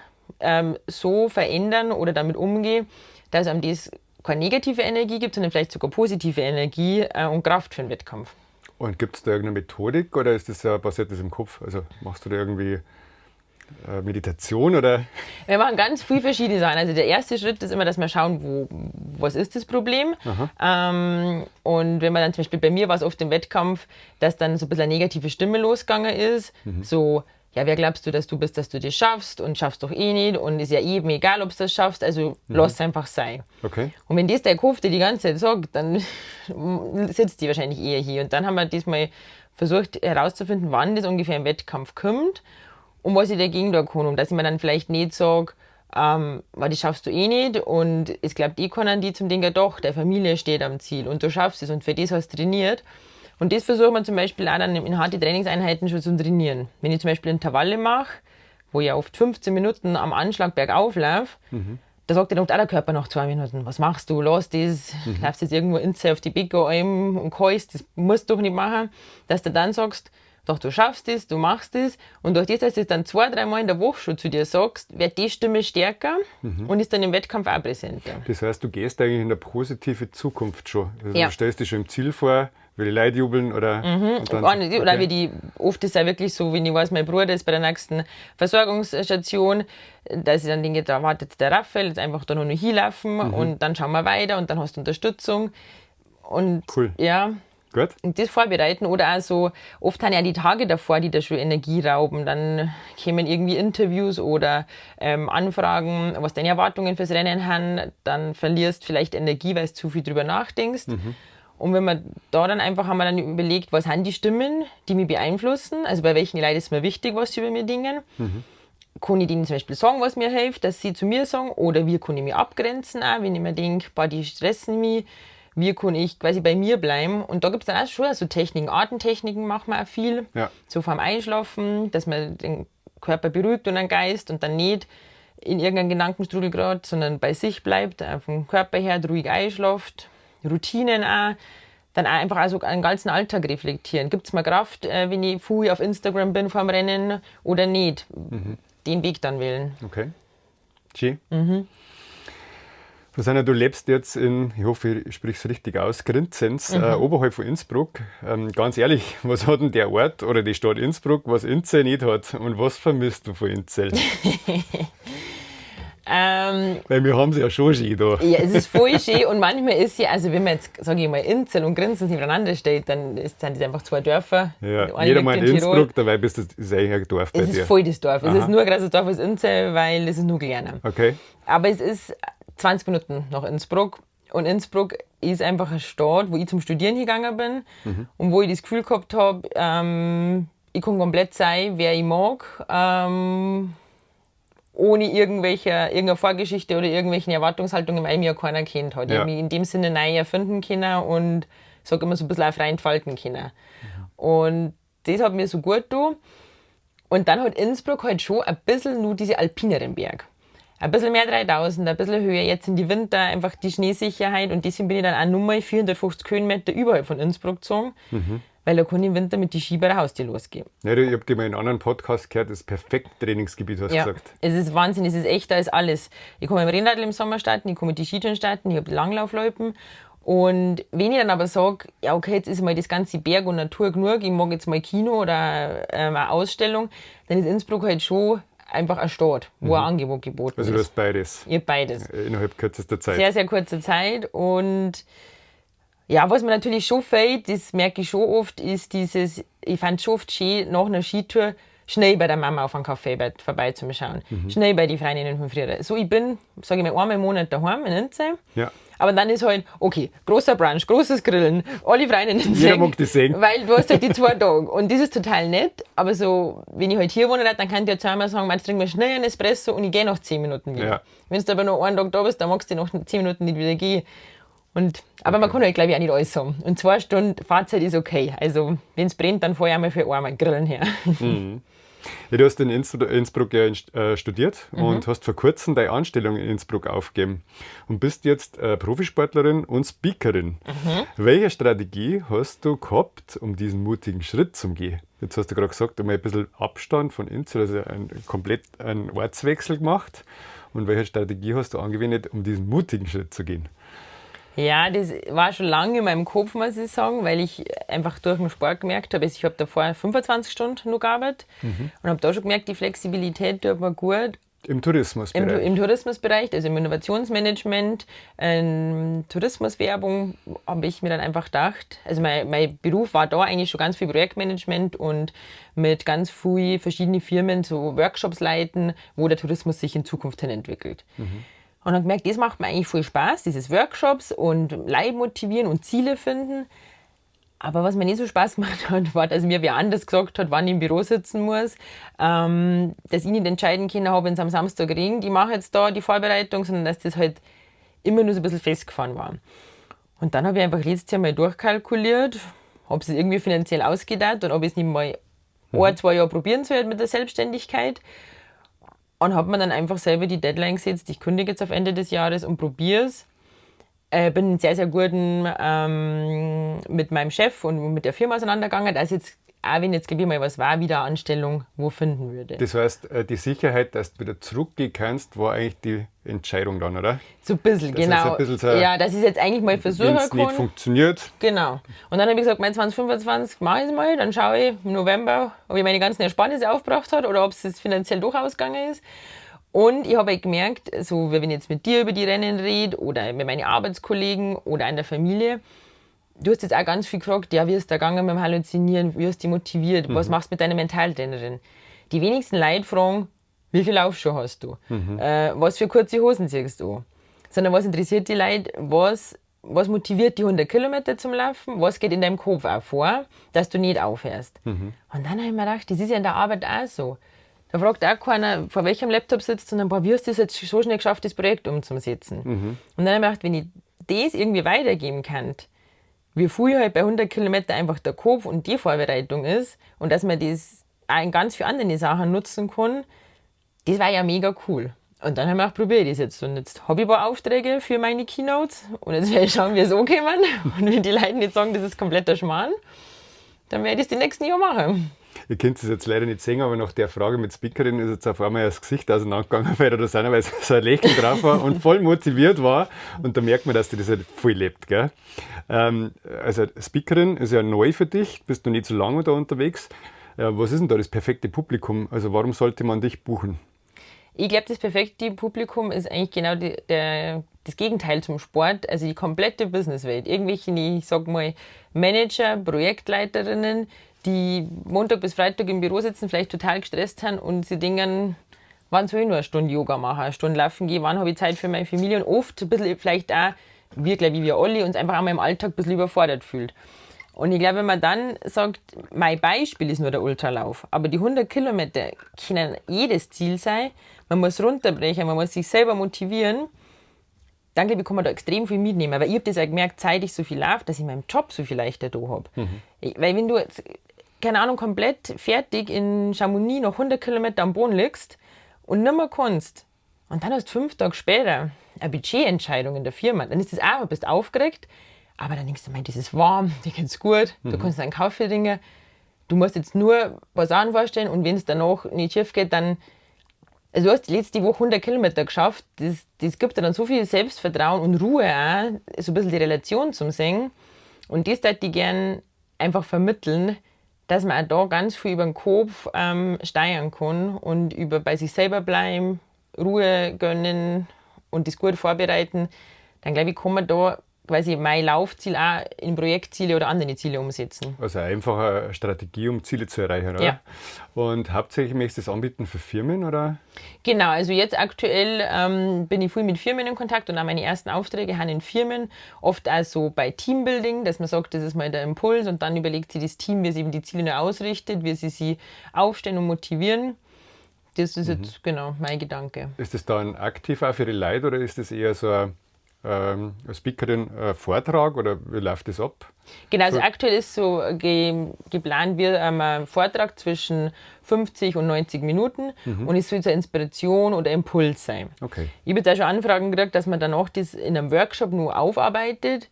Speaker 3: so verändern oder damit umgehen, dass einem das keine negative Energie gibt, sondern vielleicht sogar positive Energie und Kraft für den Wettkampf.
Speaker 2: Und gibt's da irgendeine Methodik oder ist das ja, passiert das im Kopf? Also machst du da irgendwie Meditation oder?
Speaker 3: Wir machen ganz viele verschiedene Sachen. Also der erste Schritt ist immer, dass wir schauen, was ist das Problem? Und wenn man dann zum Beispiel, bei mir war es oft im Wettkampf, dass dann so ein bisschen eine negative Stimme losgegangen ist. So, ja, wer glaubst du, dass du bist, dass du das schaffst und schaffst doch eh nicht und ist ja eben egal, ob du das schaffst, also lass es einfach sein. Und wenn das der Kopf dir die ganze Zeit sagt, dann sitzt die wahrscheinlich eher hier. Und dann haben wir diesmal versucht herauszufinden, wann das ungefähr im Wettkampf kommt und was ich dagegen da kann. Und dass ich mir dann vielleicht nicht sag, weil das schaffst du eh nicht und es glaubt eh keiner an die zum Denken, doch, deine Familie steht am Ziel und du schaffst es und für das hast du trainiert. Und das versuchen wir zum Beispiel auch dann in harte Trainingseinheiten schon zu trainieren. Wenn ich zum Beispiel Intervalle mache, wo ich ja oft 15 Minuten am Anschlag bergauf laufe, da sagt dann oft auch der Körper nach 2 Minuten, was machst du, lass das, laufst jetzt irgendwo ins auf die Bäckeralm und keust, das musst du doch nicht machen. Dass du dann sagst, doch, du schaffst es, du machst es. Und durch das, dass du es dann 2, 3 Mal in der Woche schon zu dir sagst, wird die Stimme stärker und ist dann im Wettkampf auch präsenter.
Speaker 2: Das heißt, du gehst eigentlich in eine positive Zukunft schon. Also
Speaker 3: Ja.
Speaker 2: du stellst dich schon im Ziel vor, wie die Leute jubeln oder und dann
Speaker 3: Gar nicht, oder
Speaker 2: okay.
Speaker 3: wie die, oft ist es ja wirklich so, wenn ich weiß, mein Bruder ist bei der nächsten Versorgungsstation, dass ich dann denke, da wartet der Raphael, jetzt einfach da nur noch hinlaufen und dann schauen wir weiter und dann hast du Unterstützung. Und
Speaker 2: Cool.
Speaker 3: ja.
Speaker 2: Gut.
Speaker 3: Und das vorbereiten oder auch so, oft haben ja die Tage davor, die da schon Energie rauben, dann kämen irgendwie Interviews oder Anfragen, was deine Erwartungen fürs Rennen haben, dann verlierst vielleicht Energie, weil du zu viel drüber nachdenkst. Und wenn wir da dann einfach, haben wir dann überlegt, was sind die Stimmen, die mich beeinflussen, also bei welchen Leuten ist mir wichtig, was sie über mir dingen. Kann ich denen zum Beispiel sagen, was mir hilft, dass sie zu mir sagen, oder wie kann ich mich abgrenzen auch, wenn ich mir denk, boah, die stressen mich, wie kann ich quasi bei mir bleiben. Und da gibt's dann auch schon so Techniken, Atemtechniken machen wir auch viel, so vorm Einschlafen, dass man den Körper beruhigt und den Geist und dann nicht in irgendeinen Gedankenstrudel gerät, sondern bei sich bleibt, vom Körper her ruhig einschlaft, Routinen auch, dann auch einfach auch so einen ganzen Alltag reflektieren. Gibt's mir Kraft, wenn ich früh auf Instagram bin vorm Rennen oder nicht? Den Weg dann wählen.
Speaker 2: Okay. Schön. Rosanna, du lebst jetzt in, ich hoffe, ich spreche es richtig aus, Grinzens, oberhalb von Innsbruck. Ganz ehrlich, was hat denn der Ort oder die Stadt Innsbruck, was Inzell nicht hat? Und was vermisst du von Inzell? Weil wir haben sie ja schon schön da.
Speaker 3: Ja, es ist voll schön und manchmal ist sie, also wenn man jetzt, sage ich mal, Inzell und Grinzens nebeneinander steht, dann sind das einfach zwei Dörfer.
Speaker 2: Ja, jeder meint Innsbruck, dabei bist du, ist eigentlich ein Dorf bei
Speaker 3: Es
Speaker 2: dir.
Speaker 3: ist voll das Dorf.
Speaker 2: Aha.
Speaker 3: Es ist nur ein großes Dorf als Inzell, weil es ist nur kleiner.
Speaker 2: Okay.
Speaker 3: Aber es ist 20 Minuten nach Innsbruck. Und Innsbruck ist einfach eine Stadt, wo ich zum Studieren gegangen bin und wo ich das Gefühl gehabt hab, ich kann komplett sein, wer ich mag, ohne irgendeine Vorgeschichte oder irgendwelche Erwartungshaltungen, weil mich ja keiner kennt hat. Ich hab mich in dem Sinne neu erfinden können und sag immer so ein bisschen auch frei entfalten können. Und das hat mir so gut getan. Und dann hat Innsbruck halt schon ein bisschen nur diese alpineren Berg. Ein bisschen mehr 3000, ein bisschen höher, jetzt in die Winter einfach die Schneesicherheit und deswegen bin ich dann auch nur mal 450 Höhenmeter überhalb von Innsbruck gezogen, weil da kann ich im Winter mit den Ski bei der Haustür losgehen.
Speaker 2: Ja, ich hab dir mal in einem anderen Podcast gehört, das perfekte Trainingsgebiet, hast du
Speaker 3: Ja,
Speaker 2: gesagt.
Speaker 3: es ist Wahnsinn, es ist echt, da ist alles. Ich kann mit dem Rennradl im Sommer starten, ich kann mit den Skitouren starten, ich hab Langlaufloipen. Und wenn ich dann aber sag, ja okay, jetzt ist mal das ganze Berg und Natur genug, ich mag jetzt mal Kino oder eine Ausstellung, dann ist Innsbruck halt schon einfach eine Stadt, wo ein Angebot geboten
Speaker 2: Also du
Speaker 3: ist.
Speaker 2: hast beides.
Speaker 3: Ich hab beides.
Speaker 2: Innerhalb kürzester Zeit.
Speaker 3: Sehr, sehr kurzer Zeit. Und ja, was mir natürlich schon fehlt, das merke ich schon oft, ist dieses, ich fand schon oft schön, nach einer Skitour schnell bei der Mama auf einen Kaffee vorbeizuschauen. Schnell bei den Freundinnen von früher. So, ich bin, sag ich mal, einmal im Monat daheim in Inzell. Aber dann ist halt, okay, großer Brunch, großes Grillen, alle Freundinnen
Speaker 2: Jeder
Speaker 3: sehen,
Speaker 2: mag die sehen.
Speaker 3: Weil du hast halt die 2 Tage. Und das ist total nett, aber so, wenn ich halt hier wohne, dann kann ich ja zweimal sagen, jetzt trinken wir schnell einen Espresso und ich gehe nach 10 Minuten wieder. Wenn du aber noch einen Tag da bist, dann magst du nach 10 Minuten nicht wieder gehen. Aber man kann halt, glaub ich, auch nicht alles haben. Und 2 Stunden Fahrzeit ist okay. Also, wenn's brennt, dann fahr ich einmal für einmal grillen her.
Speaker 2: Ja, du hast in Innsbruck ja studiert und hast vor kurzem deine Anstellung in Innsbruck aufgegeben und bist jetzt Profisportlerin und Speakerin. Welche Strategie hast du gehabt, um diesen mutigen Schritt zu gehen? Jetzt hast du gerade gesagt, einmal ein bisschen Abstand von Innsbruck, also komplett einen Ortswechsel gemacht. Und welche Strategie hast du angewendet, um diesen mutigen Schritt zu gehen?
Speaker 3: Ja, das war schon lange in meinem Kopf, muss ich sagen, weil ich einfach durch den Sport gemerkt habe, ich habe davor 25 Stunden noch gearbeitet und habe da schon gemerkt, die Flexibilität tut mir gut.
Speaker 2: Im Tourismusbereich.
Speaker 3: Im Tourismusbereich, also im Innovationsmanagement, in Tourismuswerbung, habe ich mir dann einfach gedacht, also mein Beruf war da eigentlich schon ganz viel Projektmanagement und mit ganz viel verschiedenen Firmen so Workshops leiten, wo der Tourismus sich in Zukunft hin entwickelt. Und dann gemerkt, das macht mir eigentlich voll Spaß, dieses Workshops und Leute motivieren und Ziele finden. Aber was mir nicht so Spaß gemacht hat, war, dass mir wer anders gesagt hat, wann ich im Büro sitzen muss, dass ich nicht entscheiden können habe, wenn's am Samstag regnet, ich mache jetzt da die Vorbereitung, sondern dass das halt immer nur so ein bisschen festgefahren war. Und dann habe ich einfach letztes Jahr mal durchkalkuliert, ob es irgendwie finanziell ausgeht und ob ich es nicht mal 1, 2 Jahre probieren soll mit der Selbstständigkeit. Und hab mir dann einfach selber die Deadline gesetzt, ich kündige jetzt auf Ende des Jahres und probier's. Bin sehr, sehr guten mit meinem Chef und mit der Firma auseinandergegangen, dass jetzt, auch wenn jetzt, glaub ich, mal was war, wieder eine Anstellung wo finden würde.
Speaker 2: Das heißt, die Sicherheit, dass du wieder zurückgehen kannst, war eigentlich die Entscheidung dann, oder?
Speaker 3: So ein bisschen,
Speaker 2: Das ist
Speaker 3: genau.
Speaker 2: ein bisschen so,
Speaker 3: Ja, dass ich jetzt eigentlich mal versuchen
Speaker 2: wenn's nicht
Speaker 3: kann.
Speaker 2: funktioniert.
Speaker 3: Genau. Und dann hab ich gesagt, mein 2025 mach ich's mal, dann schau ich im November, ob ich meine ganzen Ersparnisse aufgebracht hat oder ob's jetzt finanziell doch ausgegangen ist. Und ich habe halt gemerkt, so wie wenn ich jetzt mit dir über die Rennen rede oder mit meinen Arbeitskollegen oder in der Familie, du hast jetzt auch ganz viel gefragt, ja, wie ist da gegangen mit dem Halluzinieren, wie hast du dich motiviert, was machst du mit deiner Mentaltrainerin? Die wenigsten Leute fragen, wie viel Laufschuhe hast du? Was für kurze Hosen ziehst du? Sondern was interessiert die Leute, was motiviert die 100 Kilometer zum Laufen, was geht in deinem Kopf auch vor, dass du nicht aufhörst? Und dann habe ich mir gedacht, das ist ja in der Arbeit auch so. Da fragt auch keiner, vor welchem Laptop sitzt, sondern, boah, wie hast du das jetzt so schnell geschafft, das Projekt umzusetzen? Und dann habe ich mir gedacht, wenn ich das irgendwie weitergeben kann, wie viel halt bei 100 Kilometern einfach der Kopf und die Vorbereitung ist und dass man das auch in ganz vielen anderen Sachen nutzen kann, das war ja mega cool. Und dann haben wir auch probiert das jetzt. Und jetzt hab ich ein paar Aufträge für meine Keynotes und jetzt werde ich schauen, wie es ankommen. Und wenn die Leute nicht sagen, das ist kompletter Schmarrn, dann werde ich es die nächsten Jahre machen.
Speaker 2: Ihr könnt es jetzt leider nicht sehen, aber nach der Frage mit Speakerin ist jetzt auf einmal das Gesicht auseinandergegangen, weil er da seinerweise so ein Lächeln drauf war und voll motiviert war. Und da merkt man, dass die das halt voll lebt. Gell? Also Speakerin ist ja neu für dich, bist noch nicht so lange da unterwegs. Was ist denn da das perfekte Publikum? Also warum sollte man dich buchen?
Speaker 3: Ich glaube, das perfekte Publikum ist eigentlich genau das Gegenteil zum Sport, also die komplette Businesswelt. Irgendwelche, ich sag mal, Manager, Projektleiterinnen, die Montag bis Freitag im Büro sitzen, vielleicht total gestresst sind und sie denken, wann soll ich nur eine Stunde Yoga machen, eine Stunde laufen gehen, wann habe ich Zeit für meine Familie und oft ein bisschen vielleicht auch, wir, glaube ich, wir alle, uns einfach einmal im Alltag ein bisschen überfordert fühlt. Und ich glaube, wenn man dann sagt, mein Beispiel ist nur der Ultralauf, aber die 100 Kilometer können jedes Ziel sein, man muss runterbrechen, man muss sich selber motivieren, dann glaube ich, kann man da extrem viel mitnehmen. Weil ich habe das auch gemerkt, seit ich so viel laufe, dass ich meinen Job so viel leichter da hab. Weil wenn du jetzt, keine Ahnung, komplett fertig in Chamonix noch 100 Kilometer am Boden liegst und nicht mehr kannst und dann hast du 5 Tage später eine Budgetentscheidung in der Firma, dann ist das auch, du bist aufgeregt, aber dann denkst du, mein, das ist warm, dir geht's gut, du kannst einen Kaffee trinken, du musst jetzt nur ein paar Sachen vorstellen und wenn's danach nicht schief geht, dann, also du hast die letzte Woche 100 Kilometer geschafft, das gibt dir dann so viel Selbstvertrauen und Ruhe auch, so ein bisschen die Relation zum Singen und das würde ich gern einfach vermitteln, dass man auch da ganz viel über den Kopf steuern kann und über bei sich selber bleiben, Ruhe gönnen und das gut vorbereiten, dann glaube ich, kann man da quasi mein Laufziel auch in Projektziele oder andere Ziele umsetzen.
Speaker 2: Also einfach eine Strategie, um Ziele zu erreichen, oder?
Speaker 3: Ja.
Speaker 2: Und hauptsächlich möchtest du das anbieten für Firmen, oder?
Speaker 3: Genau, also jetzt aktuell bin ich viel mit Firmen in Kontakt und auch meine ersten Aufträge sind in Firmen, oft auch so bei Teambuilding, dass man sagt, das ist mal der Impuls und dann überlegt sich das Team, wie es eben die Ziele noch ausrichtet, wie sie sie aufstellen und motivieren. Das ist jetzt genau mein Gedanke.
Speaker 2: Ist das dann aktiv auch für die Leute oder ist das eher so ein als Speakerin Vortrag oder wie läuft das ab?
Speaker 3: Genau, also aktuell ist so geplant, wir haben einen Vortrag zwischen 50 und 90 Minuten und es soll so eine Inspiration oder Impuls sein. Ich habe jetzt auch schon Anfragen gekriegt, dass man danach das in einem Workshop nur aufarbeitet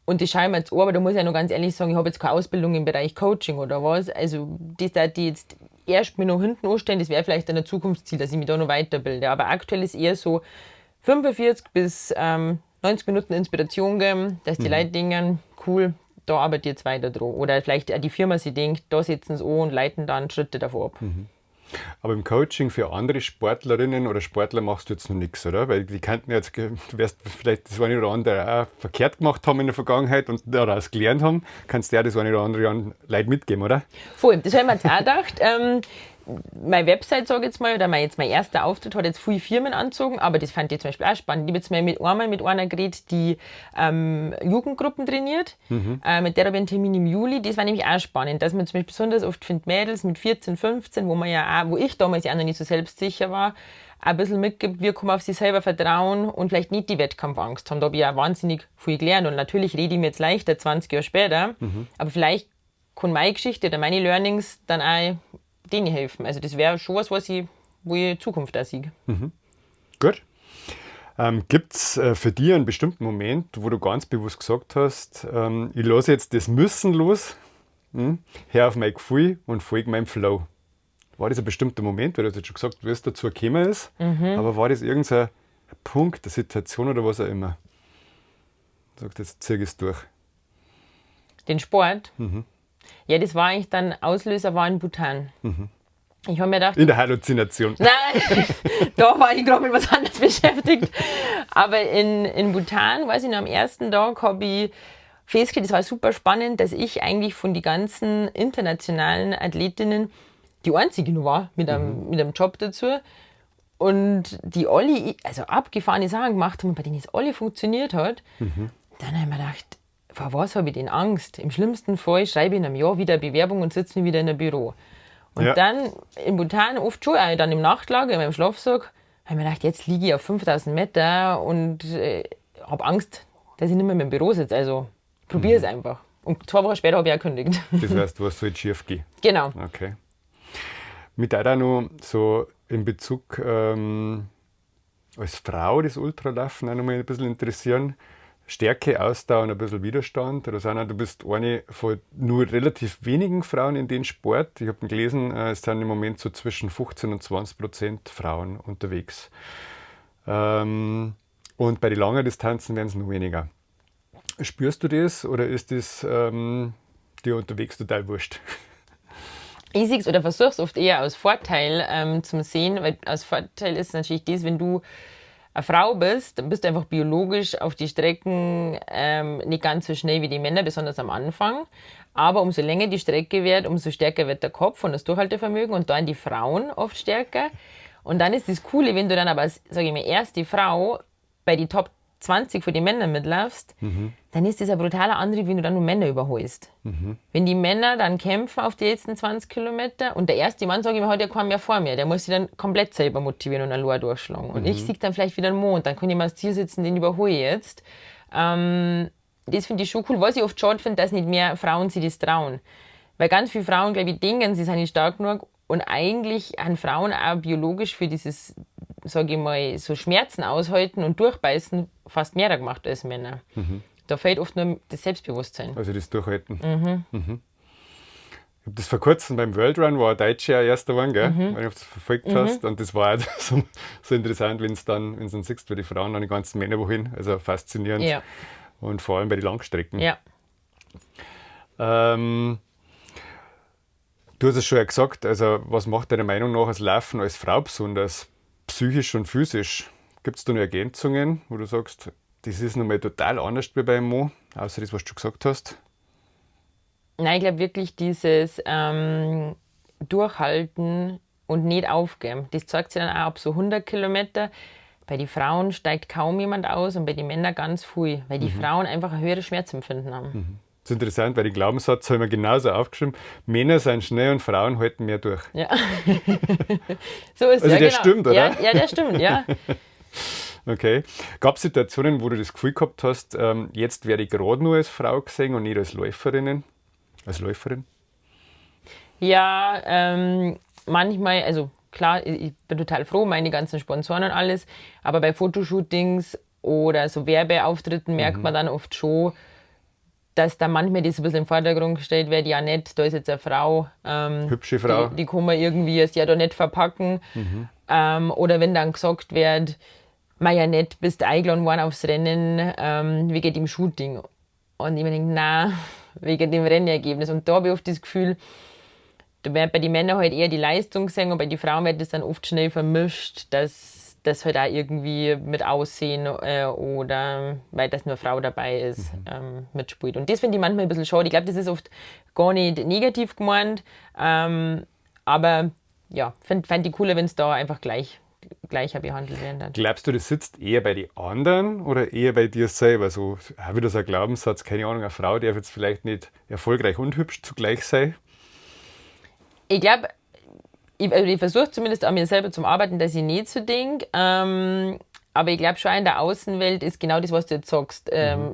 Speaker 3: und das schaue ich mir jetzt an, aber da muss ich ja noch ganz ehrlich sagen, ich habe jetzt keine Ausbildung im Bereich Coaching oder was, also das da die jetzt erst mir noch hinten anstellen, das wäre vielleicht dann ein Zukunftsziel, dass ich mich da noch weiterbilde, aber aktuell ist eher so 45 bis 90 Minuten Inspiration geben, dass die Leute denken, cool, da arbeite ich jetzt weiter dran. Oder vielleicht auch die Firma sich denkt, da setzen sie an und leiten dann Schritte davor ab.
Speaker 2: Aber im Coaching für andere Sportlerinnen oder Sportler machst du jetzt noch nichts, oder? Weil die könnten jetzt, du wirst vielleicht das eine oder andere auch verkehrt gemacht haben in der Vergangenheit und daraus gelernt haben, kannst du ja das eine oder andere an Leute mitgeben, oder?
Speaker 3: Voll, das habe ich mir jetzt auch gedacht. Meine Website, sag ich jetzt mal, oder mein erster Auftritt hat jetzt viele Firmen angezogen, aber das fand ich zum Beispiel auch spannend. Ich habe jetzt mal mit einer geredet, die Jugendgruppen trainiert. Mit der habe ich einen Termin im Juli. Das war nämlich auch spannend, dass man zum Beispiel besonders oft findet Mädels mit 14, 15, wo man ja auch, wo ich damals ja auch noch nicht so selbstsicher war, auch ein bisschen mitgibt, wir können auf sich selber vertrauen und vielleicht nicht die Wettkampfangst haben. Da habe ich auch wahnsinnig viel gelernt und natürlich rede ich mir jetzt leichter 20 Jahre später, aber vielleicht kann meine Geschichte oder meine Learnings dann auch denen helfen. Also das wäre schon was wo ich Zukunft auch sehe.
Speaker 2: Gut. Gibt's für dich einen bestimmten Moment, wo du ganz bewusst gesagt hast, ich lasse jetzt das Müssen los, hör auf mein Gefühl und folge meinem Flow? War das ein bestimmter Moment, weil du hast jetzt schon gesagt, wie es dazu gekommen ist, aber war das irgendein Punkt, eine Situation oder was auch immer? Du sagst, jetzt zieh ich es durch.
Speaker 3: Den Sport? Ja, das war eigentlich dann, Auslöser war in Bhutan. Ich hab mir gedacht,
Speaker 2: In der Halluzination.
Speaker 3: Nein, da war ich gerade mit was anderes beschäftigt. Aber in Bhutan, weiß ich noch, am ersten Tag hab ich festgestellt, das war super spannend, dass ich eigentlich von den ganzen internationalen Athletinnen die einzige nur war mit einem Job dazu. Und die alle, also abgefahrene Sachen gemacht haben und bei denen es alle funktioniert hat. Dann hab ich mir gedacht, vor was hab ich denn Angst? Im schlimmsten Fall schreibe ich in einem Jahr wieder eine Bewerbung und sitze mir wieder in einem Büro. Und dann in Bhutan, oft schon, auch dann im Nachtlager, in meinem Schlafsack, hab ich mir gedacht, jetzt liege ich auf 5000 Meter und hab Angst, dass ich nicht mehr im Büro sitze. Also probier es einfach. Und 2 Wochen später hab ich auch gekündigt.
Speaker 2: Das heißt, was soll schief gehen?
Speaker 3: Genau.
Speaker 2: Okay. Mit auch noch so in Bezug als Frau das Ultralaufen auch noch mal ein bisschen interessieren. Stärke, Ausdauer und ein bisschen Widerstand. Rosanna, du bist eine von nur relativ wenigen Frauen in dem Sport. Ich habe gelesen, es sind im Moment so zwischen 15 und 20% Frauen unterwegs. Und bei den langen Distanzen werden es noch weniger. Spürst du das oder ist das dir unterwegs total wurscht?
Speaker 3: Ich sehe es oder versuche es oft eher aus Vorteil zum Sehen, weil als Vorteil ist natürlich das, wenn du eine Frau bist, dann bist du einfach biologisch auf die Strecken nicht ganz so schnell wie die Männer, besonders am Anfang. Aber umso länger die Strecke wird, umso stärker wird der Kopf und das Durchhaltevermögen und dann die Frauen oft stärker. Und dann ist das Coole, wenn du dann aber, sag ich mal, erst die Frau bei die Top 20 für die Männer mitlaufst, dann ist das ein brutaler Antrieb, wenn du dann nur Männer überholst. Wenn die Männer dann kämpfen auf die letzten 20 Kilometer und der erste Mann, sag ich mal, hat ja keinen mehr vor mir, der muss sich dann komplett selber motivieren und allein durchschlagen. Und ich sehe dann vielleicht wieder einen Mond, dann kann ich mal ans Ziel sitzen, den überhole ich jetzt. Das finde ich schon cool, was ich oft schade finde, dass nicht mehr Frauen sich das trauen. Weil ganz viele Frauen, glaube ich, denken, sie sind nicht stark genug und eigentlich haben Frauen auch biologisch für dieses, sag ich mal, so Schmerzen aushalten und durchbeißen fast mehr gemacht als Männer. Da fehlt oft nur das Selbstbewusstsein.
Speaker 2: Also das Durchhalten. Ich hab das vor kurzem beim World Run, war ein Deutscher auch erster geworden, gell? Wenn du das verfolgt hast. Und das war auch so interessant, wenn's dann siehst, wo die Frauen dann die ganzen Männer wohin. Also faszinierend. Und vor allem bei den Langstrecken. Du hast es schon ja gesagt, also was macht deiner Meinung nach das Laufen als Frau besonders, psychisch und physisch? Gibt's da noch Ergänzungen, wo du sagst, das ist nochmal total anders wie beim Mo, außer das, was du schon gesagt hast?
Speaker 3: Nein, ich glaub wirklich dieses Durchhalten und nicht aufgeben. Das zeigt sich dann auch ab so 100 Kilometer. Bei den Frauen steigt kaum jemand aus und bei den Männern ganz viel, weil die Frauen einfach ein höheres Schmerzempfinden haben.
Speaker 2: Das ist interessant, weil den Glaubenssatz haben wir genauso aufgeschrieben. Männer sind schnell und Frauen halten mehr durch.
Speaker 3: Ja. So ist es,
Speaker 2: Also
Speaker 3: ja,
Speaker 2: der
Speaker 3: genau.
Speaker 2: stimmt, oder?
Speaker 3: Ja, ja, der stimmt, ja.
Speaker 2: Okay. Gab es Situationen, wo du das Gefühl gehabt hast, jetzt werde ich gerade nur als Frau gesehen und nicht als Läuferinnen? Als Läuferin?
Speaker 3: Ja, manchmal, also klar, ich bin total froh, meine ganzen Sponsoren und alles, aber bei Fotoshootings oder so Werbeauftritten merkt man dann oft schon, dass da manchmal das ein bisschen im Vordergrund gestellt wird, ja nett, da ist jetzt eine Frau,
Speaker 2: hübsche Frau.
Speaker 3: Die kann man irgendwie jetzt ja da nicht verpacken. Oder wenn dann gesagt wird, mei ja nett, bist eingeladen worden aufs Rennen, wegen dem Shooting. Und ich mir denk, nein, wegen dem Rennergebnis. Und da hab ich oft das Gefühl, da wird bei den Männern halt eher die Leistung gesehen und bei den Frauen wird das dann oft schnell vermischt, dass das halt auch irgendwie mit Aussehen oder weil das nur Frau dabei ist, mitspielt. Und das finde ich manchmal ein bisschen schade. Ich glaub, das ist oft gar nicht negativ gemeint, aber ja, fänd ich cooler, wenn's da einfach gleicher behandelt werden dann.
Speaker 2: Glaubst du, das sitzt eher bei den anderen oder eher bei dir selber? So, auch wieder so ein Glaubenssatz, keine Ahnung, eine Frau darf jetzt vielleicht nicht erfolgreich und hübsch zugleich sein.
Speaker 3: Ich glaub, ich versuche zumindest an mir selber zum Arbeiten, dass ich nicht so denk. Aber ich glaub schon, in der Außenwelt ist genau das, was du jetzt sagst.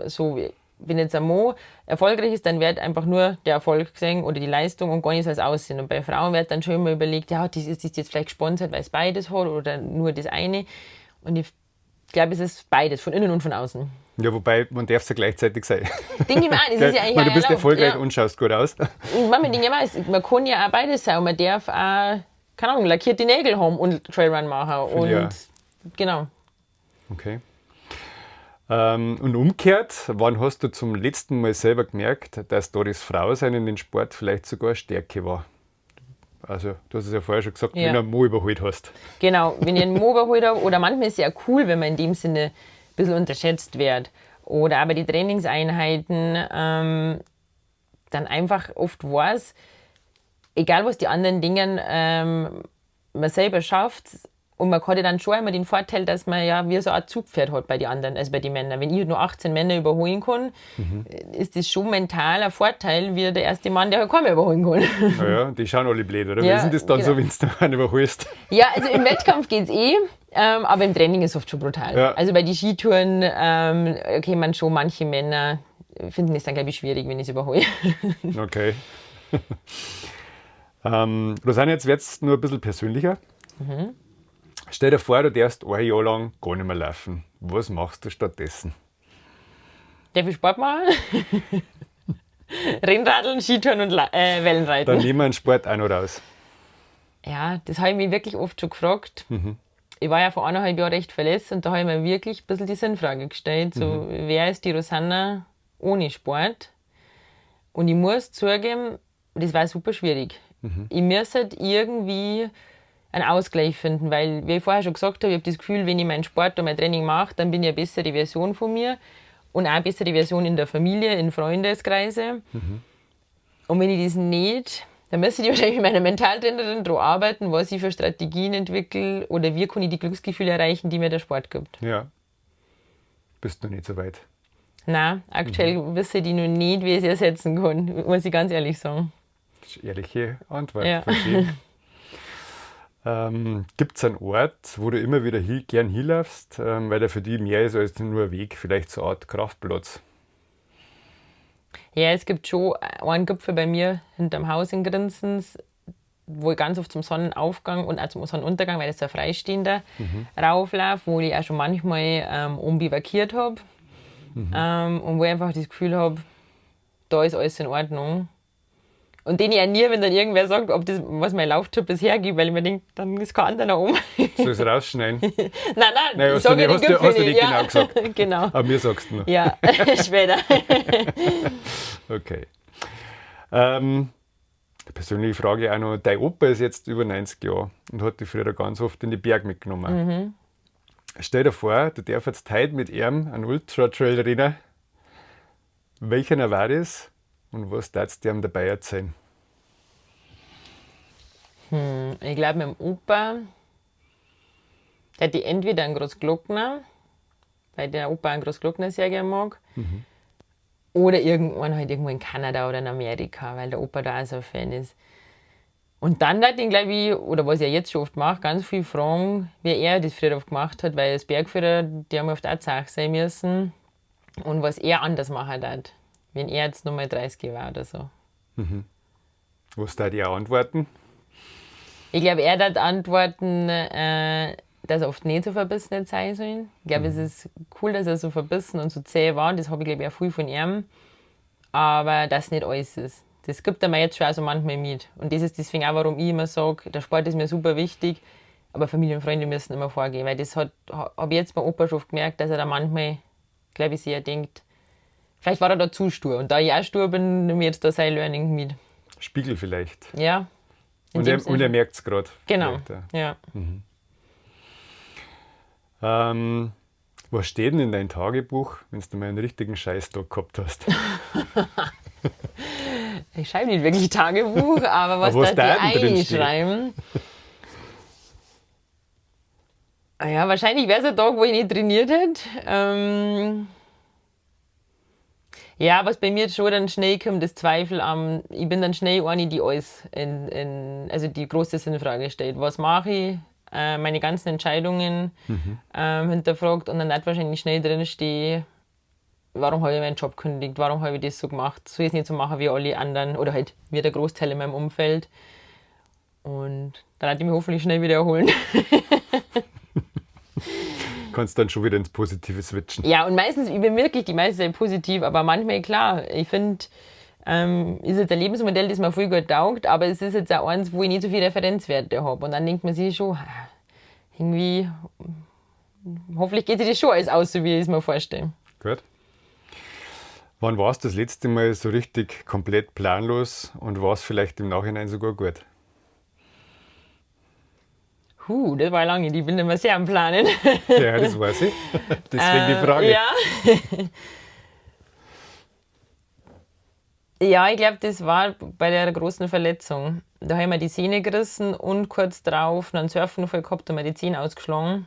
Speaker 3: So, wenn jetzt ein Mo erfolgreich ist, dann wird einfach nur der Erfolg gesehen oder die Leistung und gar nicht so als Aussehen. Und bei Frauen wird dann schon immer überlegt, ja, das ist jetzt vielleicht gesponsert, weil es beides hat oder nur das eine. Und ich glaub, es ist beides, von innen und von außen.
Speaker 2: Ja, wobei, man darf es ja gleichzeitig sein.
Speaker 3: Denke ich mir auch, das ist ja eigentlich
Speaker 2: Ich meine, du
Speaker 3: auch
Speaker 2: bist
Speaker 3: erlaubt,
Speaker 2: erfolgreich
Speaker 3: ja.
Speaker 2: und schaust gut aus.
Speaker 3: Und manchmal denke ich mir auch, man kann ja auch beides sein und man darf auch, keine Ahnung, lackierte Nägel haben und Trailrun machen.
Speaker 2: Finde ich
Speaker 3: Und
Speaker 2: auch.
Speaker 3: genau.
Speaker 2: Okay. Und umgekehrt, wann hast du zum letzten Mal selber gemerkt, dass da das Frausein in den Sport vielleicht sogar eine Stärke war? Also, du hast es ja vorher schon gesagt, wenn du einen Mo überholt hast.
Speaker 3: Genau, wenn ich einen Mo überholt habe. Oder manchmal ist es ja cool, wenn man in dem Sinne ein bisschen unterschätzt wird. Oder aber die Trainingseinheiten dann einfach oft weiß, egal was die anderen Dingen man selber schafft, und man hat ja dann schon immer den Vorteil, dass man ja wie so ein Zugpferd hat bei den anderen, also bei den Männern. Wenn ich nur 18 Männer überholen kann, ist das schon mental ein Vorteil, wie der erste Mann, der halt keinen mehr überholen kann.
Speaker 2: Naja, die schauen alle blöd, oder?
Speaker 3: Ja,
Speaker 2: Wie ist denn das dann so,
Speaker 3: genau.
Speaker 2: wenn du einen überholst?
Speaker 3: Ja, also im Wettkampf geht's eh, aber im Training ist es oft schon brutal. Also bei den Skitouren, okay, man schon, manche Männer finden es dann, glaub ich, schwierig, wenn ich's überhole.
Speaker 2: Okay. Rosanne, jetzt wird's nur ein bisschen persönlicher. Stell dir vor, du darfst ein Jahr lang gar nicht mehr laufen. Was machst du stattdessen?
Speaker 3: Darf ich Sport machen? Rennradeln, Skitouren und Wellenreiten.
Speaker 2: Dann nehmen wir den Sport auch noch raus.
Speaker 3: Ja, das habe ich mich wirklich oft schon gefragt. Ich war ja vor 1,5 Jahren recht verletzt und da habe ich mir wirklich ein bisschen die Sinnfrage gestellt. So, wer ist die Rosanna ohne Sport? Und ich muss zugeben, das war super schwierig. Ich muss halt irgendwie einen Ausgleich finden, weil, wie ich vorher schon gesagt habe, ich habe das Gefühl, wenn ich meinen Sport und mein Training mache, dann bin ich eine bessere Version von mir und auch eine bessere Version in der Familie, in Freundeskreise. Und wenn ich das nicht, dann müsste ich wahrscheinlich mit meiner Mentaltrainerin daran arbeiten, was ich für Strategien entwickle oder wie kann ich die Glücksgefühle erreichen, die mir der Sport gibt.
Speaker 2: Ja. Bist du noch nicht so weit?
Speaker 3: Nein, aktuell wüsste ich noch nicht, wie ich es ersetzen kann, muss ich ganz ehrlich sagen.
Speaker 2: Das ist eine ehrliche Antwort.
Speaker 3: Ja.
Speaker 2: Gibt es einen Ort, wo du immer wieder gern hinlaufst, weil der für dich mehr ist als nur ein Weg, vielleicht so eine Art Kraftplatz?
Speaker 3: Ja, es gibt schon einen Gipfel bei mir hinterm Haus in Grinzens, wo ich ganz oft zum Sonnenaufgang und auch zum Sonnenuntergang, weil das so freistehender, rauflaufe, wo ich auch schon manchmal oben bivakiert habe. Und wo ich einfach das Gefühl habe, da ist alles in Ordnung. Und den ich auch nie, wenn dann irgendwer sagt, ob das, was mein Lauftipp ist, hergibt, weil ich mir denke, dann ist kein anderer oben.
Speaker 2: Soll ich es rausschneiden?
Speaker 3: Nein, nein,
Speaker 2: nein,
Speaker 3: ich sage
Speaker 2: hast
Speaker 3: den
Speaker 2: du
Speaker 3: Gipfel
Speaker 2: nicht genau gesagt.
Speaker 3: Genau.
Speaker 2: Aber mir sagst du noch.
Speaker 3: Ja, später.
Speaker 2: Okay. Persönliche Frage auch noch. Dein Opa ist jetzt über 90 Jahre und hat dich früher ganz oft in die Berge mitgenommen. Stell dir vor, du darfst jetzt heute mit ihm einen Ultra-Trail rennen. Welcher war das und was darfst du ihm dabei erzählen?
Speaker 3: Ich glaube, mit dem Opa, der hat entweder einen Großglockner, weil der Opa einen Großglockner sehr gerne mag, oder irgendwann halt irgendwo in Kanada oder in Amerika, weil der Opa da auch so ein Fan ist. Und dann hat ihn, glaube ich, oder was er jetzt schon oft macht, ganz viel fragen, wie er das früher oft gemacht hat, weil als Bergführer, die haben oft auch zach sein müssen und was er anders machen hat, wenn er jetzt nochmal 30 war oder so.
Speaker 2: Was da die antworten?
Speaker 3: Ich glaube, er hat antworten, dass er oft nicht so verbissen nicht sein soll. Ich glaube, es ist cool, dass er so verbissen und so zäh war. Das habe ich, glaube ich, auch viel von ihm. Aber dass nicht alles ist. Das gibt er mir jetzt schon auch so manchmal mit. Und das ist deswegen auch, warum ich immer sage, der Sport ist mir super wichtig, aber Familie und Freunde müssen immer vorgehen. Weil das habe ich jetzt beim Opa schon oft gemerkt, dass er da manchmal, glaube ich, sehr denkt, vielleicht war er da zu stur. Und da ich auch stur bin, nehme ich jetzt da sein Learning mit.
Speaker 2: Spiegel vielleicht.
Speaker 3: Ja.
Speaker 2: Und er merkt es gerade.
Speaker 3: Genau, ja.
Speaker 2: Was steht denn in deinem Tagebuch, wenn du mal einen richtigen Scheißtag gehabt hast?
Speaker 3: Ich schreibe nicht wirklich Tagebuch, aber was,
Speaker 2: aber was
Speaker 3: da die einschreiben. Ja, wahrscheinlich wäre es ein Tag, wo ich nicht trainiert hätte. Ja, was bei mir schon dann schnell kommt, ist Zweifel am, ich bin dann schnell eine, die alles also die große Sinnfrage stellt. Was mache ich? Meine ganzen Entscheidungen hinterfragt und dann hat wahrscheinlich schnell drin stehen, warum habe ich meinen Job gekündigt, warum habe ich das so gemacht, soll ich es nicht so machen wie alle anderen oder halt wie der Großteil in meinem Umfeld. Und dann hat ich mich hoffentlich schnell wieder erholen.
Speaker 2: Kannst dann schon wieder ins Positive switchen.
Speaker 3: Ja, und meistens, ich bin wirklich die meiste Zeit positiv, aber manchmal, klar, ich finde, ist jetzt ein Lebensmodell, das mir voll gut taugt, aber es ist jetzt auch eins, wo ich nicht so viele Referenzwerte habe. Und dann denkt man sich schon, irgendwie, hoffentlich geht sich das schon alles aus, so wie ich es mir vorstelle.
Speaker 2: Gut. Wann warst du das letzte Mal so richtig komplett planlos und war es vielleicht im Nachhinein sogar gut?
Speaker 3: Das war lange, ich bin immer sehr am Planen.
Speaker 2: Ja, das weiß ich. Deswegen die Frage.
Speaker 3: Ja. Ja, ich glaube, das war bei der großen Verletzung. Da habe ich mir die Sehne gerissen und kurz drauf noch einen Surfunfall gehabt und mir die Zähne ausgeschlagen.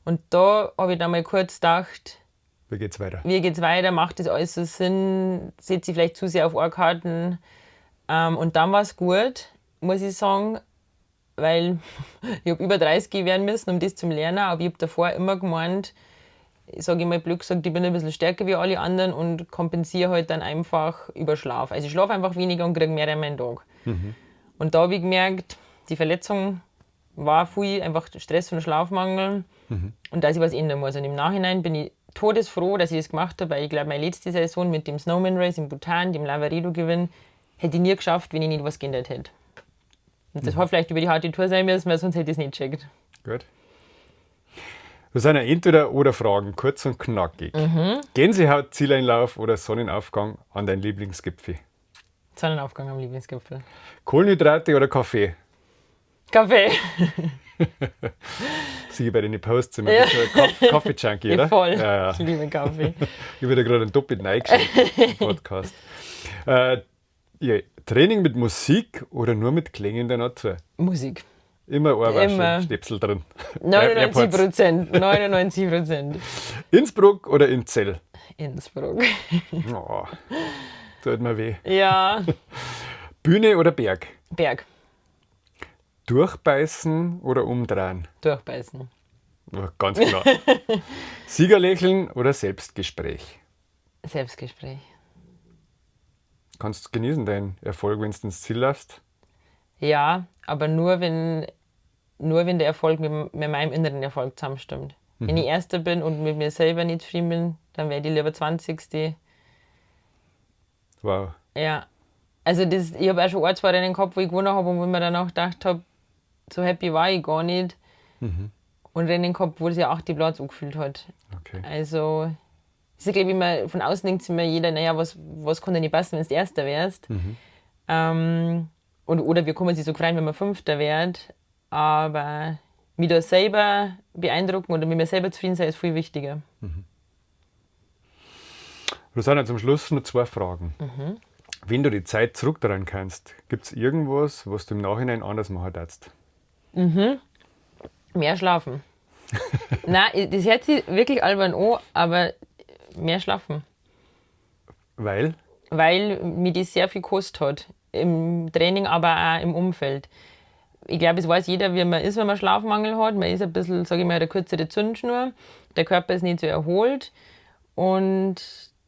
Speaker 3: Und da habe ich dann mal kurz gedacht,
Speaker 2: wie geht's weiter?
Speaker 3: Wie geht's weiter? Macht das alles so Sinn? Setze ich vielleicht zu sehr auf Ohrkarten? Und dann war es gut, muss ich sagen, weil ich habe über 30 werden müssen, um das zu lernen, aber ich habe davor immer gemeint, ich sage immer blöd gesagt, ich bin ein bisschen stärker wie alle anderen und kompensiere halt dann einfach über Schlaf. Also ich schlafe einfach weniger und kriege mehr in meinen Tag. Und da habe ich gemerkt, die Verletzung war viel einfach Stress und Schlafmangel und dass ich was ändern muss. Und im Nachhinein bin ich todesfroh, dass ich das gemacht habe, weil ich glaube, meine letzte Saison mit dem Snowman Race in Bhutan, dem Lavaredo-Gewinn, hätte ich nie geschafft, wenn ich nicht was geändert hätte. Und das hat vielleicht über die harte Tour sein müssen, weil sonst hätte ich es nicht gecheckt.
Speaker 2: Gut. Rosanna, entweder oder Fragen, kurz und knackig. Gänsehaut, Zieleinlauf oder Sonnenaufgang an dein Lieblingsgipfel?
Speaker 3: Sonnenaufgang am Lieblingsgipfel.
Speaker 2: Kohlenhydrate oder Kaffee?
Speaker 3: Kaffee.
Speaker 2: Sehe ich bei den Posts immer. Ja. Bist du ein Kaffee-Junkie, oder?
Speaker 3: Voll. Ja, ja. Ich liebe Kaffee.
Speaker 2: Ich habe da gerade einen doppelten eingeschenkt im Podcast. Ja, Training mit Musik oder nur mit Klängen der Natur?
Speaker 3: Musik.
Speaker 2: Immer Ohrwaschel, Stöpsel drin.
Speaker 3: 99%. 99%.
Speaker 2: Innsbruck oder Inzell?
Speaker 3: Innsbruck.
Speaker 2: Oh, tut mir weh.
Speaker 3: Ja.
Speaker 2: Bühne oder Berg?
Speaker 3: Berg.
Speaker 2: Durchbeißen oder umdrehen?
Speaker 3: Durchbeißen.
Speaker 2: Oh, ganz klar. Siegerlächeln oder Selbstgespräch?
Speaker 3: Selbstgespräch.
Speaker 2: Kannst du genießen deinen Erfolg, wenn du ins Ziel läufst?
Speaker 3: Ja, aber nur wenn der Erfolg mit meinem inneren Erfolg zusammenstimmt. Wenn ich Erster bin und mit mir selber nicht zufrieden bin, dann werde ich lieber 20.
Speaker 2: Wow.
Speaker 3: Ja. Also das, ich habe auch schon ein, zwei Rennen gehabt, wo ich gewonnen habe und wo ich mir danach gedacht habe, so happy war ich gar nicht. Und Rennen gehabt, wo sich ja 8. Platz angefühlt hat.
Speaker 2: Okay.
Speaker 3: Also, das ist, glaube ich, immer, von außen denkt sich immer jeder, naja, was kann denn nicht passen, wenn du Erster wärst? Oder wir kommen sich so freuen, wenn man Fünfter wird. Aber mich da selber beeindrucken oder mit mir selber zufrieden sein, ist viel wichtiger.
Speaker 2: Rosanna, zum Schluss noch 2 Fragen. Wenn du die Zeit zurückdrehen kannst, gibt's irgendwas, was du im Nachhinein anders machen darfst?
Speaker 3: Mehr schlafen. Nein, das hört sich wirklich albern an, aber mehr schlafen.
Speaker 2: Weil?
Speaker 3: Weil mir das sehr viel gekostet hat. Im Training, aber auch im Umfeld. Ich glaube, es weiß jeder, wie man ist, wenn man Schlafmangel hat. Man ist ein bisschen, sag ich mal, eine kürzere Zündschnur. Der Körper ist nicht so erholt. Und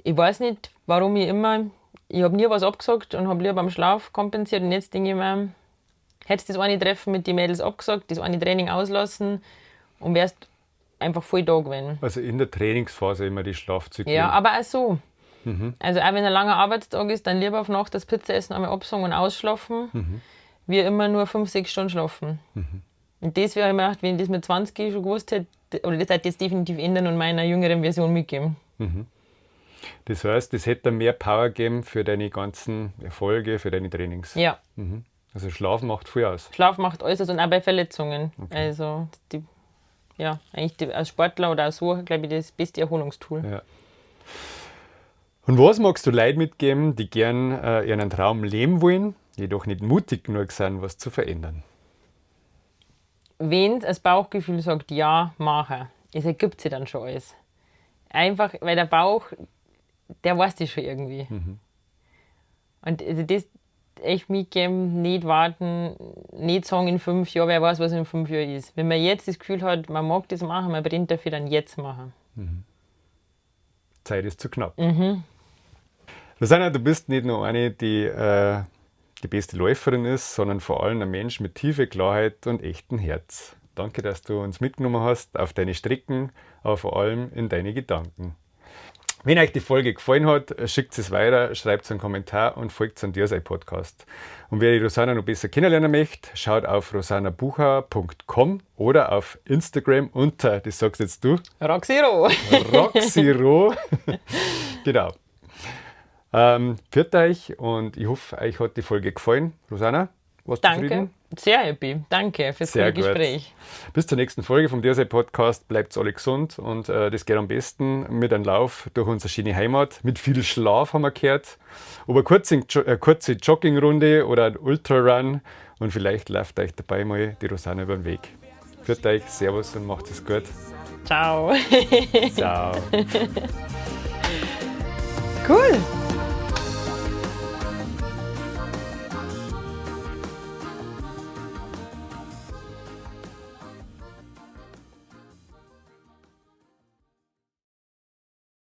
Speaker 3: ich weiß nicht, warum ich immer... Ich hab nie was abgesagt und hab lieber am Schlaf kompensiert. Und jetzt denke ich mir, hättest du das eine Treffen mit den Mädels abgesagt, das eine Training auslassen und wärst einfach voll da gewesen.
Speaker 2: Also in der Trainingsphase immer die Schlafzyklen.
Speaker 3: Ja, aber auch so. Also auch wenn ein langer Arbeitstag ist, dann lieber auf Nacht das Pizza essen, einmal absagen und ausschlafen, wie immer nur 5, 6 Stunden schlafen. Und das wäre immer gedacht, wenn ich das mit 20 schon gewusst hätte, oder das hätte ich jetzt definitiv ändern und meiner jüngeren Version mitgeben.
Speaker 2: Das heißt, das hätte dann mehr Power gegeben für deine ganzen Erfolge, für deine Trainings.
Speaker 3: Ja.
Speaker 2: Also Schlaf macht viel aus.
Speaker 3: Schlaf macht alles aus und auch bei Verletzungen. Okay. Also eigentlich als Sportler oder auch so, glaube ich, das beste Erholungstool.
Speaker 2: Ja. Und was magst du Leuten mitgeben, die gern ihren Traum leben wollen, jedoch nicht mutig genug sind, was zu verändern?
Speaker 3: Wenn das Bauchgefühl sagt, ja, mache, es ergibt sich dann schon alles. Einfach, weil der Bauch, der weiß das schon irgendwie. Und also das echt mitgeben, nicht warten, nicht sagen in 5 Jahren, wer weiß, was in 5 Jahren ist. Wenn man jetzt das Gefühl hat, man mag das machen, man brennt dafür, dann jetzt machen.
Speaker 2: Zeit ist zu knapp. Rosanna, du bist nicht nur eine, die die beste Läuferin ist, sondern vor allem ein Mensch mit tiefer Klarheit und echtem Herz. Danke, dass du uns mitgenommen hast auf deine Strecken, aber vor allem in deine Gedanken. Wenn euch die Folge gefallen hat, schickt es weiter, schreibt einen Kommentar und folgt zum Diersei Podcast. Und wer die Rosanna noch besser kennenlernen möchte, schaut auf rosannabuchauer.com oder auf Instagram unter, das sagst jetzt du,
Speaker 3: Roxiro.
Speaker 2: Roxiro. Genau. Pfiat euch und ich hoffe, euch hat die Folge gefallen. Rosanna, warst du
Speaker 3: Danke.
Speaker 2: zufrieden?
Speaker 3: Sehr happy. Danke fürs
Speaker 2: Sehr
Speaker 3: gute
Speaker 2: gut.
Speaker 3: Gespräch.
Speaker 2: Bis zur nächsten Folge vom Diersei Podcast. Bleibt alle gesund und das geht am besten mit einem Lauf durch unsere schöne Heimat. Mit viel Schlaf haben wir gehört. Ob eine kurze Joggingrunde oder ein Ultrarun und vielleicht läuft euch dabei mal die Rosanna über den Weg. Pfiat euch, Servus und macht es gut.
Speaker 3: Ciao.
Speaker 2: Ciao.
Speaker 3: Cool.